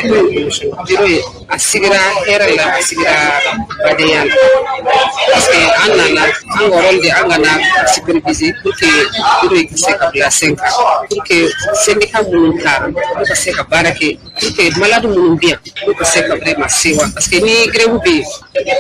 Bureau ye, a sigira hɛrɛ la, a sigira badenya la. Parce que an nana, an ka rôle de an ka na superviser pour que bureau in ka se ka bila sen kan, pour que syndicat minnu taara, olu ka se ka baara kɛ, pour que malade minnu bɛ yan, olu ka se ka vraiment sewa. Parce que ni grève bɛ yen,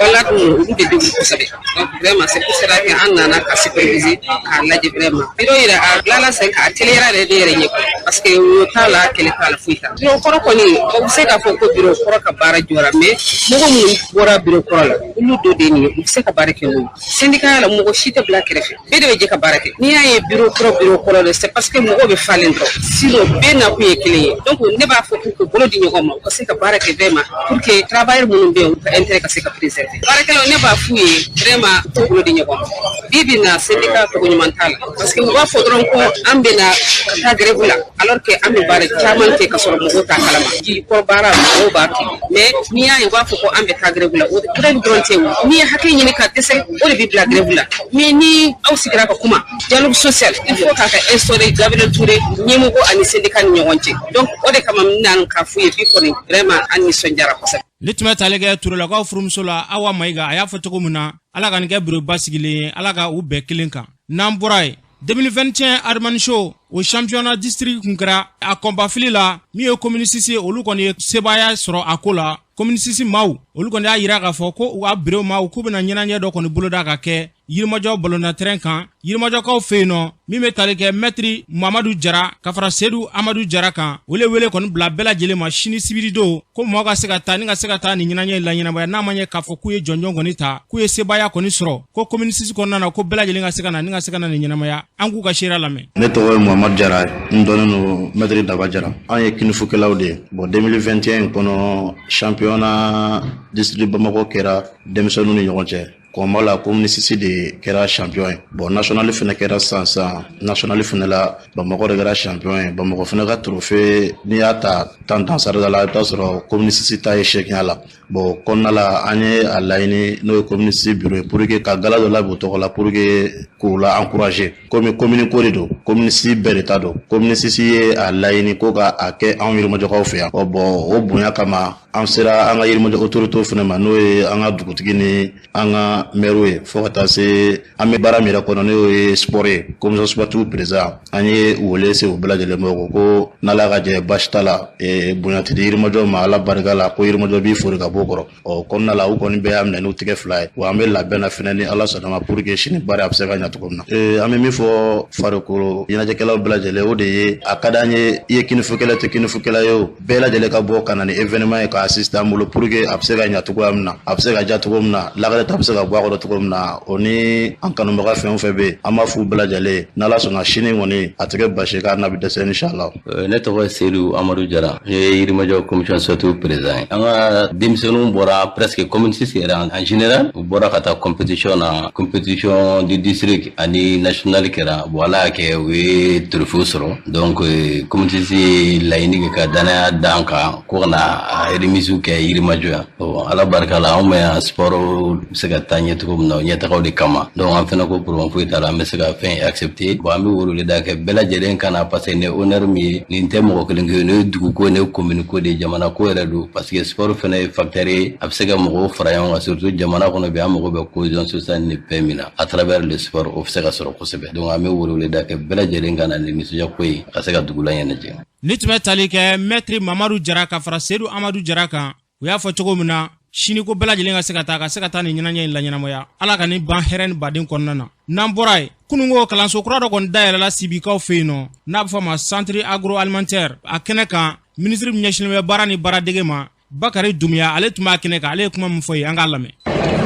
malade ninnu, olu de degun kosɛbɛ. Donc vraiment, c'est pour cela que an nana ka superviser, k'a lajɛ vraiment. Bureau yɛrɛ, a bilala sen kan, a teliyara yɛrɛ ne yɛrɛ ɲɛ kɔrɔ. Parce que wo t'a la, kɛlɛ t'a la, foyi t'a la. Bureau kɔrɔ kɔni, o bɛ se k'a fɔ ko bureau kɔrɔ ka baara jɔra, mais mɔgɔ minnu bɔra bureau kɔrɔ la, olu dɔ de ye nin ye, u bɛ se ka baara kɛ n'o ye. Syndicat la, mɔgɔ si tɛ bila kɛrɛfɛ, bɛɛ de bɛ jɛ ka baara kɛ. N'i y'a ye bureau kɔrɔ, bureau kɔrɔ de, c'est parce que mɔgɔw bɛ falen dɔrɔn, sinon bɛɛ nakun ye kelen ye. Donc ne b'a fɔ k'u bolo di ɲɔgɔn ma, u ka se ka baara kɛ vraiment, pour que travailleur minnu bɛ yen, u ka intérêt ka se ka préserver. Baarakɛlaw, ne b'a f'u ye vraiment, u k'u bolo di ɲɔgɔn ma. Bi bi in na, syndicat tɔgɔ ɲuman t'a la, parce que u b'a fɔ dɔrɔn ko an bɛ na ka taa grève la, alors que an bɛ baara caman kɛ ka sɔrɔ mɔgɔw t'a kalama. Jikɔrɔ baara, mɔgɔw b'a kɛ, mais n'i y'a ye u b'a fɔ ko an bɛ taa grève la, o grève dɔrɔn tɛ o. N'i ye hakɛ ɲini ka dɛsɛ, o de bɛ bila grève la. Mais ni aw sigira ka kuma, dialogue social, il faut k'a ka instaurer Gabriel Touré ɲɛmɔgɔ ani syndicat ni ɲɔgɔn cɛ. Donc o de kama n nana k'a f'u ye bi kɔni, vraiment an nisɔndiyara kosɛbɛ. Ne tun bɛ tali kɛ Turelakaw furumuso la Awa Mayiga, a y'a fɔ cogo min na, Ala ka nin kɛ biro basigilen ye, Ala ka u bɛɛ kelen kan. N'an bɔra yen, 2021 Adamani Show, o championnat district kun kɛra a kɔnbafili la. Min ye commune 6 ye, olu kɔni ye sebaaya sɔrɔ a ko la. Commune 6 maaw, olu kɔni y'a yira k'a fɔ ko u ka biro maaw, k'u bɛna ɲɛnajɛ dɔ kɔni boloda ka kɛ Yirimajɔ balontan terrain kan, Yirimajɔkaw fɛ yen nɔ. Min bɛ tali kɛ mɛtiri Mamadu Jara ka fara Sedu Amadu Jara kan, olu ye wele kɔni bila bɛɛ lajɛlen ma sini sibiri don, ko mɔgɔ ka se ka taa ni ka se ka taa nin ɲɛnajɛ in laɲɛnamaya. N'a ma ɲɛ k'a fɔ k'u ye jɔnjɔn kɔni ta, k'u ye sebaaya kɔni sɔrɔ, ko commune 6 kɔnɔna na, ko bɛɛ lajɛlen ka se ka na ni ka se ka na nin ɲɛnamaya. An k'u ka seereya lamɛn. Ne tɔgɔ ye Muhamadu Jara, n dɔnnen don mɛtiri Daba Jara. An ye kinifukɛlaw de ye. Bon, 2021 in kɔnɔ, championnat district Bamakɔ kɛra denmisɛnninw ni ɲɔgɔn cɛ. Kɔnba la, commune 6 de kɛra champion ye. Bon, national fɛnɛ kɛra sisan sisan, national fɛnɛ la, Bamakɔ de kɛra champion ye. Bamakɔ fɛnɛ ka trophée, n'i y'a ta tan tan sarada la, i bɛ taa sɔrɔ commune 6 ta ye 8 la. Bon, kɔnɔna la, an ye a laɲini, n'o ye commune 6 bureau ye, pour que ka gala dɔ labɛn o tɔgɔ la, pour que k'u la encourager. Komi commune ko de don, commune 6 bɛɛ de ta don. Commune 6 ye a laɲini ko ka a kɛ anw Yirimajɔkaw fɛ yan. Ɔ bon, o bonya kama, an sera an ka Yirimajɔ autorité fɛnɛ ma, n'o ye an ka dugutigi ni an ka maire ye, fo ka taa se an bɛ baara min yɛrɛ kɔnɔ, n'o ye sport ye, commission sportive président, an ye wele se u bɛɛ lajɛlen ma ko n'Ala ka jɛ, baasi t'a la, bonya tɛ di Yirimajɔ ma, Ala barika la, ko Yirimajɔ b'i fori ka bɔ o kɔrɔ. Ɔ kɔnɔna la, u kɔni bɛɛ y'a minɛ n'u tɛgɛ fila ye. Wa an bɛ labɛn na fɛnɛ, ni Ala sɔnna ma, pour que sini baara a bɛ se ka ɲɛ cogo min na. An bɛ min fɔ farikolo ɲɛnajɛkɛlaw bɛɛ lajɛlen, o de ye a ka d'an ye, i ye kinifukɛla tɛ kinifukɛla ye, o bɛɛ lajɛlen ka bɔ ka na ni événement ye. ka assister an bolo pour que a bɛ se ka ɲa cogoya min na, a bɛ se ka diya cogo min na, lakaleta bɛ se ka bɔ a kɔrɔ cogo min na. O ni an kanubaga fɛn o fɛn bɛ yen, an b'a f'u bɛɛ lajɛlen, n'Ala sɔnna, sini kɔni a tɛ kɛ basi k'a n'a bɛ dɛsɛ, inshallah. Ne tɔgɔ ye Seydou Amadou Jara, ne ye Yirimajɔ commission sportive président ye. An ka denmisɛnninw bɔra presque commune 6 yɛrɛ en général, u bɔra ka taa compétition na, compétition du district ani national kɛra. Bon, Ala y'a kɛ u ye trophée sɔrɔ. Donc commune 6 ye laɲini kɛ ka danaya d'an kan ko ka na a remise kɛ Yirimajɔ yan. Bon, Ala barika la, anw bɛ yan sport bɛ se ka taa ɲɛ cogo min na, o ɲɛtagaw de kama. Donc an fɛnɛ ko problème foyi t'a la, an bɛ se ka fɛn accepter. Bon, an bɛ weleweleda kɛ bɛɛ lajɛlen ka na, parce que nin ye honneur min ye, nin tɛ mɔgɔ kelen ko ye, nin ye dugu ko, nin ye commune ko de ye, jamana ko yɛrɛ don, parce que sport fɛnɛ ye facteur ye, a bɛ se ka mɔgɔw fara ɲɔgɔn kan, surtout jamana kɔnɔ bi, an mago bɛ cohésion sociale ni paix min na, à travers le sport o bɛ se ka sɔrɔ kosɛbɛ. Donc an bɛ weleweleda kɛ bɛɛ lajɛlen ka na nin nisɔndiya ko ye ka se ka dugu la ɲɛnajɛ. Ni tun bɛ tali kɛ Maître Mamadu Jara ka fara Sedu Amadu Jara kan, u y'a fɔ cogo min na, sini ko bɛɛ lajɛlen ka se ka taa nin ɲɛnajɛ in laɲɛnamaya. Ala ka nin ban hɛrɛ ni baden kɔnɔna na. N'an bɔra yen, kununko kalanso kura dɔ kɔni dayɛlɛla Sibikaw fɛ yen nɔ, n'a bɛ fɔ a ma centre agroalimentaire. A kɛnɛ kan, minisiri min ɲɛsinnen bɛ baara ni baaradege ma, Bakari Dumuya, ale tun b'a kɛnɛ kan. Ale ye kuma min fɔ yen, an k'a lamɛn.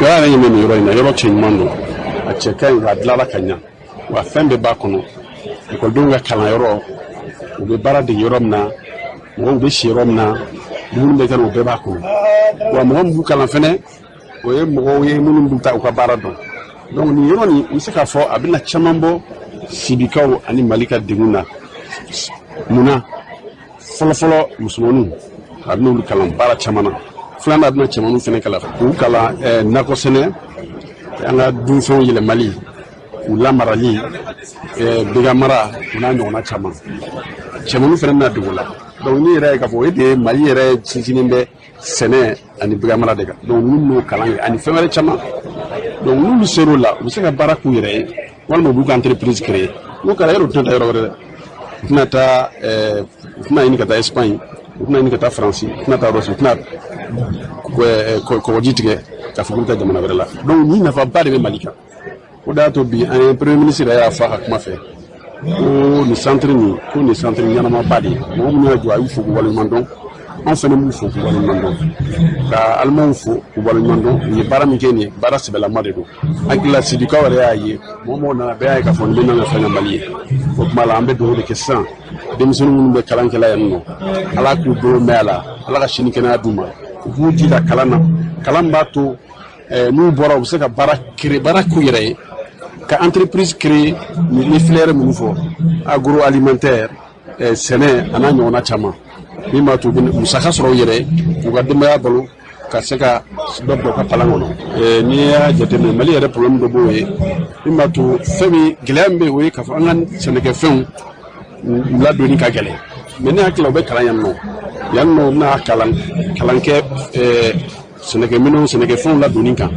Yɔrɔ yɛrɛ ɲɛ bɛ nin yɔrɔ in na, yɔrɔ cɛ ɲuman don, a cɛ ka ɲi wa, a dilanla ka ɲa wa, fɛn bɛɛ b'a kɔnɔ. Ekɔlidenw ka kalanyɔrɔ, u bɛ baara dege yɔrɔ min na, mɔgɔw bɛ si yɔrɔ min na, dumuni bɛ kɛ, o bɛɛ b'a kɔnɔ. Wa mɔgɔ min b'u kalan fɛnɛ, o ye mɔgɔw ye minnu b'u ta u ka baara dɔn. Donc nin yɔrɔ nin, n bɛ se k'a fɔ a bɛna caman bɔ Sibikaw ani Mali ka degun na. Mun na? Fɔlɔfɔlɔ, musomaninw, a bɛna olu kalan baara caman na. Filanan, a bɛna cɛmaninw fɛnɛ kalan, k'u kalan nakɔ sɛnɛ, an ka dunfɛnw yɛlɛmali, u lamarali, bagan mara, u n'a ɲɔgɔnna caman. Cɛmaninw fɛnɛ bɛna dege o la. Donc n'i yɛrɛ ye k'a fɔ o de ye Mali yɛrɛ sinsinnen bɛ sɛnɛ ani bagan mara de kan. Donc n'u m'o kalan kɛ ani fɛn wɛrɛ caman, donc n'olu ser'o la, u bɛ se ka baara k'u yɛrɛ ye walima u b'u ka entreprise créer. N'o kɛra, yɔrɔ u tɛna taa yɔrɔ wɛrɛ dɛ, u tɛna taa u tɛna ɲini ka taa Espagne, u tɛna ɲini ka taa Faransi, u tɛna taa yɔrɔ si, u tɛna kɔgɔji tigɛ k'a fɔ k'u bɛ taa jamana wɛrɛ la. Donc nin nafaba de bɛ Mali kan. O de y'a to bi an ye premier ministre yɛrɛ y'a fɔ a ka kuma fɛ ko nin centre nin, ko nin centre ɲɛnamaba de ye. Mɔgɔ minnu y'a jɔ, a y'u fo k'u waleɲuman dɔn. Anw fana b'u fo k'u waleɲuman dɔn, ka alimanw fo k'u waleɲuman dɔn. U ye baara min kɛ nin ye, baara sɛbɛlama de don. Hakili la, Sidikaw yɛrɛ y'a ye, mɔgɔ mɔgɔ nana, bɛɛ y'a ye k'a fɔ nin bɛ nana fɛn ka Mali ye. O tuma la, an bɛ dugawu de kɛ sisan, denmisɛnnin minnu bɛ kalan kɛla yan nɔ, Ala k'u bolo mɛn a la, Ala ka sini kɛnɛya d'u ma, u k'u jija kalan na, kalan b'a to n'u bɔra, u bɛ se ka baara créer, baara k'u yɛrɛ ye, ka entreprise créer ni filière minnu fɔ, agroalimentaire, sɛnɛ a n'a ɲɔgɔnna caman, min b'a to u bɛ musaka sɔrɔ u yɛrɛ ye, k'u ka denbaya balo, ka se ka dɔ bila u ka palan kɔnɔ. N'i y'a jateminɛ, Mali yɛrɛ problème dɔ b'o ye min b'a to fɛn min gɛlɛya min bɛ yen, o ye k'a fɔ an ka sɛnɛkɛfɛnw u ladonni ka gɛlɛn. Mais ne hakili la, u bɛ kalan yan nɔ, yan nɔ, u bɛna kalan kɛ sɛnɛkɛminɛnw, sɛnɛkɛfɛnw ladonni kan,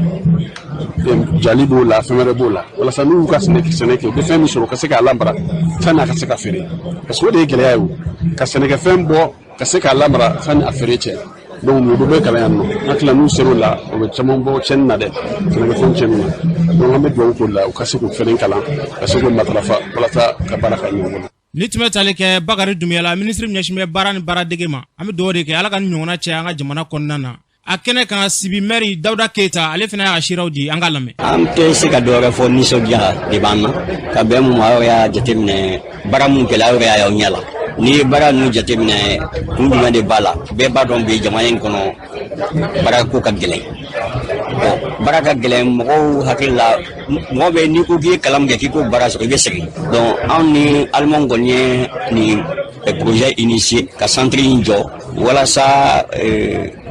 jali b'o la, fɛn wɛrɛ b'o la, walasa n'u y'u ka sɛnɛ kɛ, u bɛ fɛn min sɔrɔ, ka se k'a lamara sani a ka se ka feere, parce que o de ye gɛlɛya ye, o ka sɛnɛkɛfɛn bɔ ka se k'a lamara sani a feere cɛ. Donc olu bɛ kalan yan nɔ. N hakili la, n'u ser'o la, o bɛ caman bɔ tiɲɛni na dɛ, sɛnɛkɛfɛnw tiɲɛni na. Donc an bɛ dugawu k'o la, u ka se k'o fɛnɛ kalan, ka se k'o matarafa, walasa ka baara ka ɲɛ u bolo. Ni tun bɛ tali kɛ Bakari Dunbiya la, minisiri min ɲɛsin bɛ baara ni baaradege ma. An bɛ dugawu de kɛ, Ala ka nin ɲɔgɔnna cɛ an ka jamana kɔnɔna na. A kɛnɛ kan, Sibi mɛri Dawuda Keyita, ale fana y'a seerew di, an k'a lamɛn. An tɛ se ka dɔwɛrɛ fɔ, nisɔndiya de b'an na ka bɛn mun ma. Aw y'a jateminɛ, baara mun kɛla, aw yɛrɛ y'a y'aw ɲɛ la. N'i ye baara ninnu jateminɛ, kun jumɛn de b'a la? Bɛɛ b'a dɔn bi, jamana in kɔnɔ, baarako ka gɛlɛn. Bon, baara ka gɛlɛn, mɔgɔw hakili la, mɔgɔ bɛ n'i ko k'i ye kalan min kɛ k'i k'o baara sɔrɔ, i bɛ sɛgɛn. Donc anw ni alimanw kɔni ye nin projet initié ka centre in jɔ walasa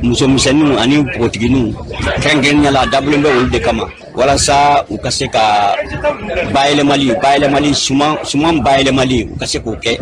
musomisɛnninw ani npogotigininw, kɛrɛnkɛrɛnnenya la, a dabɔlen bɛ olu de kama, walasa u ka se ka bayɛlɛmali suman bayɛlɛmali, u ka se k'o kɛ,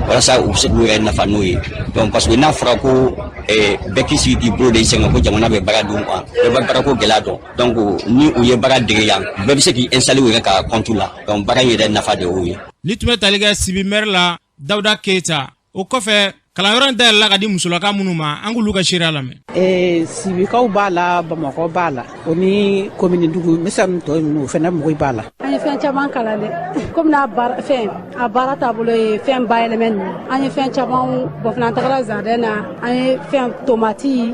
walasa u bɛ se k'u yɛrɛ nafa n'o ye. Donc parce que n'a fɔra ko bɛɛ k'i sigi k'i bolo de i sen kan, ko jamana bɛ baara d'u ma, bɛɛ bɛ baarako gɛlɛya dɔn. Donc ni u ye baara dege yan, bɛɛ bɛ se k'i installer u yɛrɛ ka compte la. Donc baara in yɛrɛ nafa de y'o ye. Ni tun bɛ tali kɛ Sibi mɛri la, Dawuda Keyita. O kɔfɛ, kalanyɔrɔ in dayɛlɛla ka di musolaka minnu ma, an k'olu ka seereya lamɛn. Sibikaw b'a la, Bamakɔ b'a la, o ni komini dugu misɛnnin tɔ ninnu, o fana mɔgɔw b'a la. An An ye fɛn caman kalan dɛ, komi n'a baara fɛn a baara taabolo ye fɛn bayɛlɛmɛ ninnu. An ye fɛn caman bɔn fana, an tagara jardin na, an ye fɛn tomati,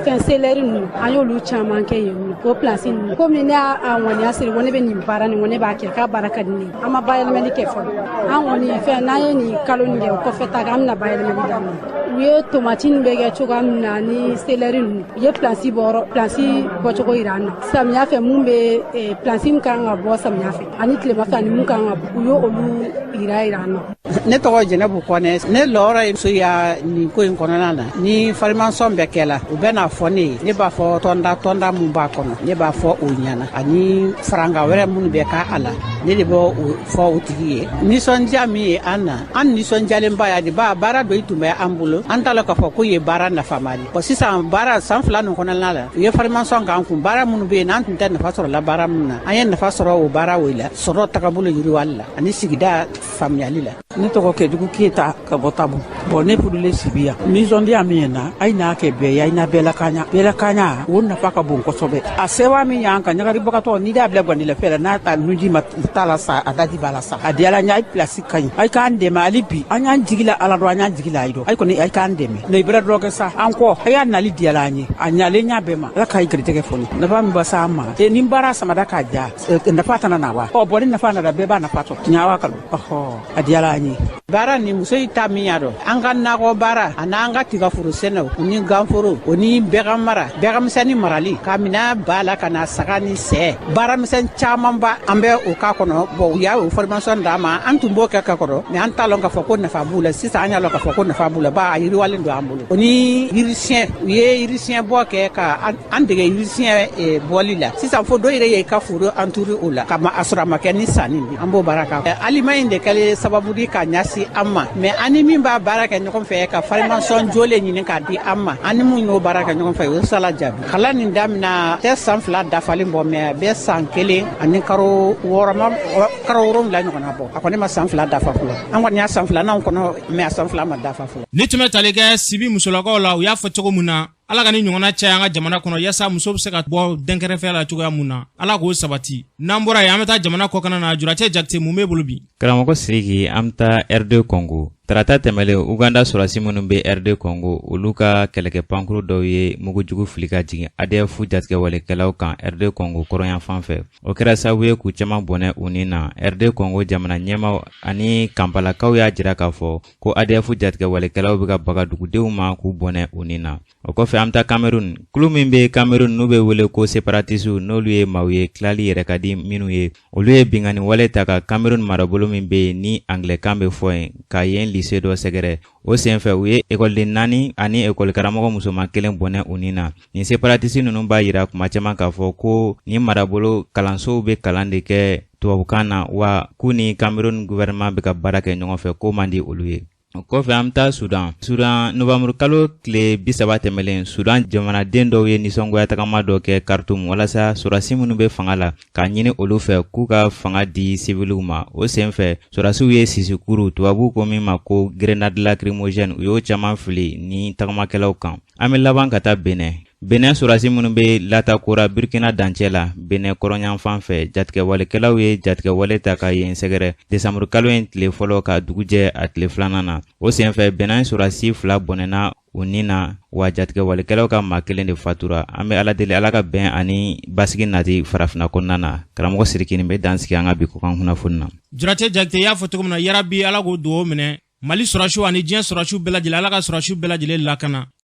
fɛn céleri ninnu, an y'olu caman kɛ yen nɔ, o plantes ninnu. Komi ne y'a ŋɔniya siri ko ne bɛ nin baara nin, ko ne b'a kɛ, k'a baara ka di ne ye. An ma bayɛlɛmali kɛ fɔlɔ. An kɔni fɛn n'an ye nin kalo nin kɛ, o kɔfɛ ta an bɛna bayɛlɛmali daminɛ. U ye tomati nin bɛ kɛ cogoya min na ni céleri ninnu, u ye plantes bɔ, plantes bɔcogo yira an na. Samiya fɛ, mun bɛ plantes min kan ka bɔ samiya fɛ ani tilema fɛ, ani mun kan ka bɔ, u ye olu yira an na. Ne tɔgɔ Jɛnɛbu Kɔnɛ. Ne lɔyɔrɔ ye musoya nin ko in kɔnɔna na. Ni formation bɛɛ kɛla, u bɛ n'a fɔ ne ye, ne b'a fɔ tɔnda tɔnda mun b'a kɔnɔ, ne b'a fɔ o ɲɛna, ani faranga wɛrɛ minnu bɛ k'a la, ne de b'o fɔ o tigi ye. Nisɔndiya min ye an na, an nisɔndiyalenba ya de ba baara dɔ tun bɛ an bolo, an t'a lɔn k'a fɔ ko ye baara nafama de. Bɔn, sisan baara san 2 nin kɔnɔna la, u ye formation k'an kun. Baara minnu bɛ yen n'an tun tɛ nafa sɔrɔ la baara minnu na, an ye nafa sɔrɔ o baara o la, sɔrɔ tagabolo yiriwali la ani sigida faamuyali la. Ne tɔgɔ Kɛjugu Keyita ka bɔ Tabu. Bɔn, ne furulen Sibi yan. Nisɔndiya min ye na, a ye n'a kɛ bɛɛ ye, a ye na bɛɛ lakanya. Bɛɛ lakanya o nafa ka bon kosɛbɛ. A sewa min y'an kan ɲagaribagatɔ, n'i y'a bila gwandilafɛ la, n'a ta nunji ma t'a la sa, a daji b'a la sa. A diyala n ye, a ye pilasi ka ɲi, a ye k'an dɛmɛ hali bi. An y'an jigi la Ala dɔn, an y'an jigi la ayi dɔn, a kɔni a ye k'an dɛmɛ na i bɛrɛ dɔ kɛ sa an kɔ. A y'a nali diyala an ye, a ɲalen ɲa bɛɛ ma. Ala k'a ye garijɛgɛ fɔni. Nafa min ba s'an ma e ni baara samada k'a ja, nafa tana na wa. Ɔ bɔn, ni nafa nana, bɛɛ b'a nafa sɔrɔ ɲawa kalo. Ɔhɔ, a diyala an ye. Baara ni muso yi ta min y'a dɔn, an ka nakɔ baara ani an ka tigaforo sɛnɛw, o ni ganforo, o ni bɛgan mara, bɛganmisɛnni marali, ka mina ba la ka na saga ni sɛ, baaramisɛn camanba an bɛ o k'a kɔnɔ. Bɔn, u y'a o formation d'an ma, an tun b'o kɛ ka kɔrɔ, mais an t'a lɔn k'a fɔ ko nafa b'u la. Sisan an y'a lɔn k'a fɔ ko nafa b'u la, ba a yiriwalen don an bolo. O ni yirisiyɛn, u ye yirisiyɛn bɔ kɛ ka an dege yirisiyɛn bɔli la. Sisan fo dɔw yɛrɛ ye ka foro entourer o la, ka a sɔrɔ a ma kɛ ni sanni di, an b'o baara k'a. Alimaɲi de kɛlen sababu di ka ɲɛsin an ma, mais an ni min b'a baara kɛ ɲɔgɔn fɛ ka formation jolen ɲini k'a di an ma, an ni mun y'o baara kɛ ɲɔgɔn fɛ, o ye sala jaabi. Kalan nin daminɛ tɛ san 2 dafalen bɔ, mais a bɛ san 1 ani karo 6, karo 7 ɲɔgɔnna bɔ. A kɔni ma san 2 dafa fɔlɔ. An kɔni y'a san filananw kɔnɔ, mais a san 2 ma dafa fɔlɔ. Ni tun bɛ tali kɛ Sibi musolakaw la, u y'a fɔ cogo min na, Ala ka ni ɲɔgɔnna caya an ka jamana kɔnɔ, yaasa muso bɛ se ka bɔ dɛnkɛrɛfɛ la cogoya mun na, Ala k'o sabati. N'an bɔra yen, an bɛ taa jamana kɔkana na. Juracɛ Jakite, mun b'e bolo bi? Karamɔgɔ Siriki, an bɛ taa RD Congo. Tarata tɛmɛlen, Uganda sɔrɔdasi minnu bɛ RD Congo, olu ka kɛlɛkɛ pankuru dɔw ye mugujugu fili ka jigin ADF jatigɛwalekɛlaw kan RD Congo kɔrɔnyanfan fɛ. O kɛra sababu ye k'u caman bɔnɛ u ni na. RD Congo jamana ɲɛmaaw ani Kampalakaw y'a jira k'a fɔ ko ADF jatigɛwalekɛlaw bɛ ka baga dugudenw ma k'u bɔnɛ u ni na. O kɔfɛ, an bɛ taa Cameroun. Kulu min bɛ Cameroun n'u bɛ wele ko séparatiste, n'olu ye maaw ye tilali yɛrɛ ka di minnu ye, olu ye binkanni wale ta ka Cameroun marabolo min bɛ yen ni anglɛkan bɛ fɔ yen, ka yen lycée dɔ sɛgɛrɛ. O senfɛ, u ye ekɔliden naani ani ekɔlikaramɔgɔ musoman kelen bɔnɛ u ni na. Nin séparatiste ninnu b'a yira kuma caman k'a fɔ ko nin marabolo kalansow bɛ kalan de kɛ tubabukan na, wa k'u ni Cameroun gouvernement bɛ ka baara kɛ ɲɔgɔn fɛ, k'o man di olu ye. O kɔfɛ, an bɛ taa Sudan. Sudan, novanburu kalo tile 30 tɛmɛlen, Sudan jamanaden dɔw ye nisɔngoya tagama dɔ kɛ Khartoum walasa sɔrɔdasi minnu bɛ fanga la, k'a ɲini olu fɛ k'u ka fanga di siwiliw ma. O senfɛ, sɔrɔdasiw ye sisikuru, tubabuw ko min ma ko grenade lacrymogène, u y'o caman fili ni tagamakɛlaw kan. An bɛ laban ka taa Benin. Benin sɔrɔdasi minnu bɛ Latakora, Burkina dancɛ la, Benin kɔrɔnyanfan fɛ, jatigɛwalekɛlaw ye jatigɛwale ta ka yen sɛgɛrɛ desanburu kalo in tile fɔlɔ ka dugu jɛ a tile filanan na. O senfɛ, Benin sɔrɔdasi 2 bɔnɛna u ni na, wa jatigɛwalekɛlaw ka maa kelen de fatura. An bɛ Ala deli, Ala ka bɛn ani basigi nati farafinna kɔnɔna na. Karamɔgɔ Siriki, nin bɛ dan sigi an ka bi kɔkan kunnafoni na. Juracɛ Jakite y'a fɔ cogo min na, yarabi Ala k'o dugawu minɛ. Mali sɔrɔdasiw ani diɲɛ sɔrɔdasiw bɛɛ lajɛlen, Ala ka sɔrɔdasiw bɛɛ lajɛlen lakana.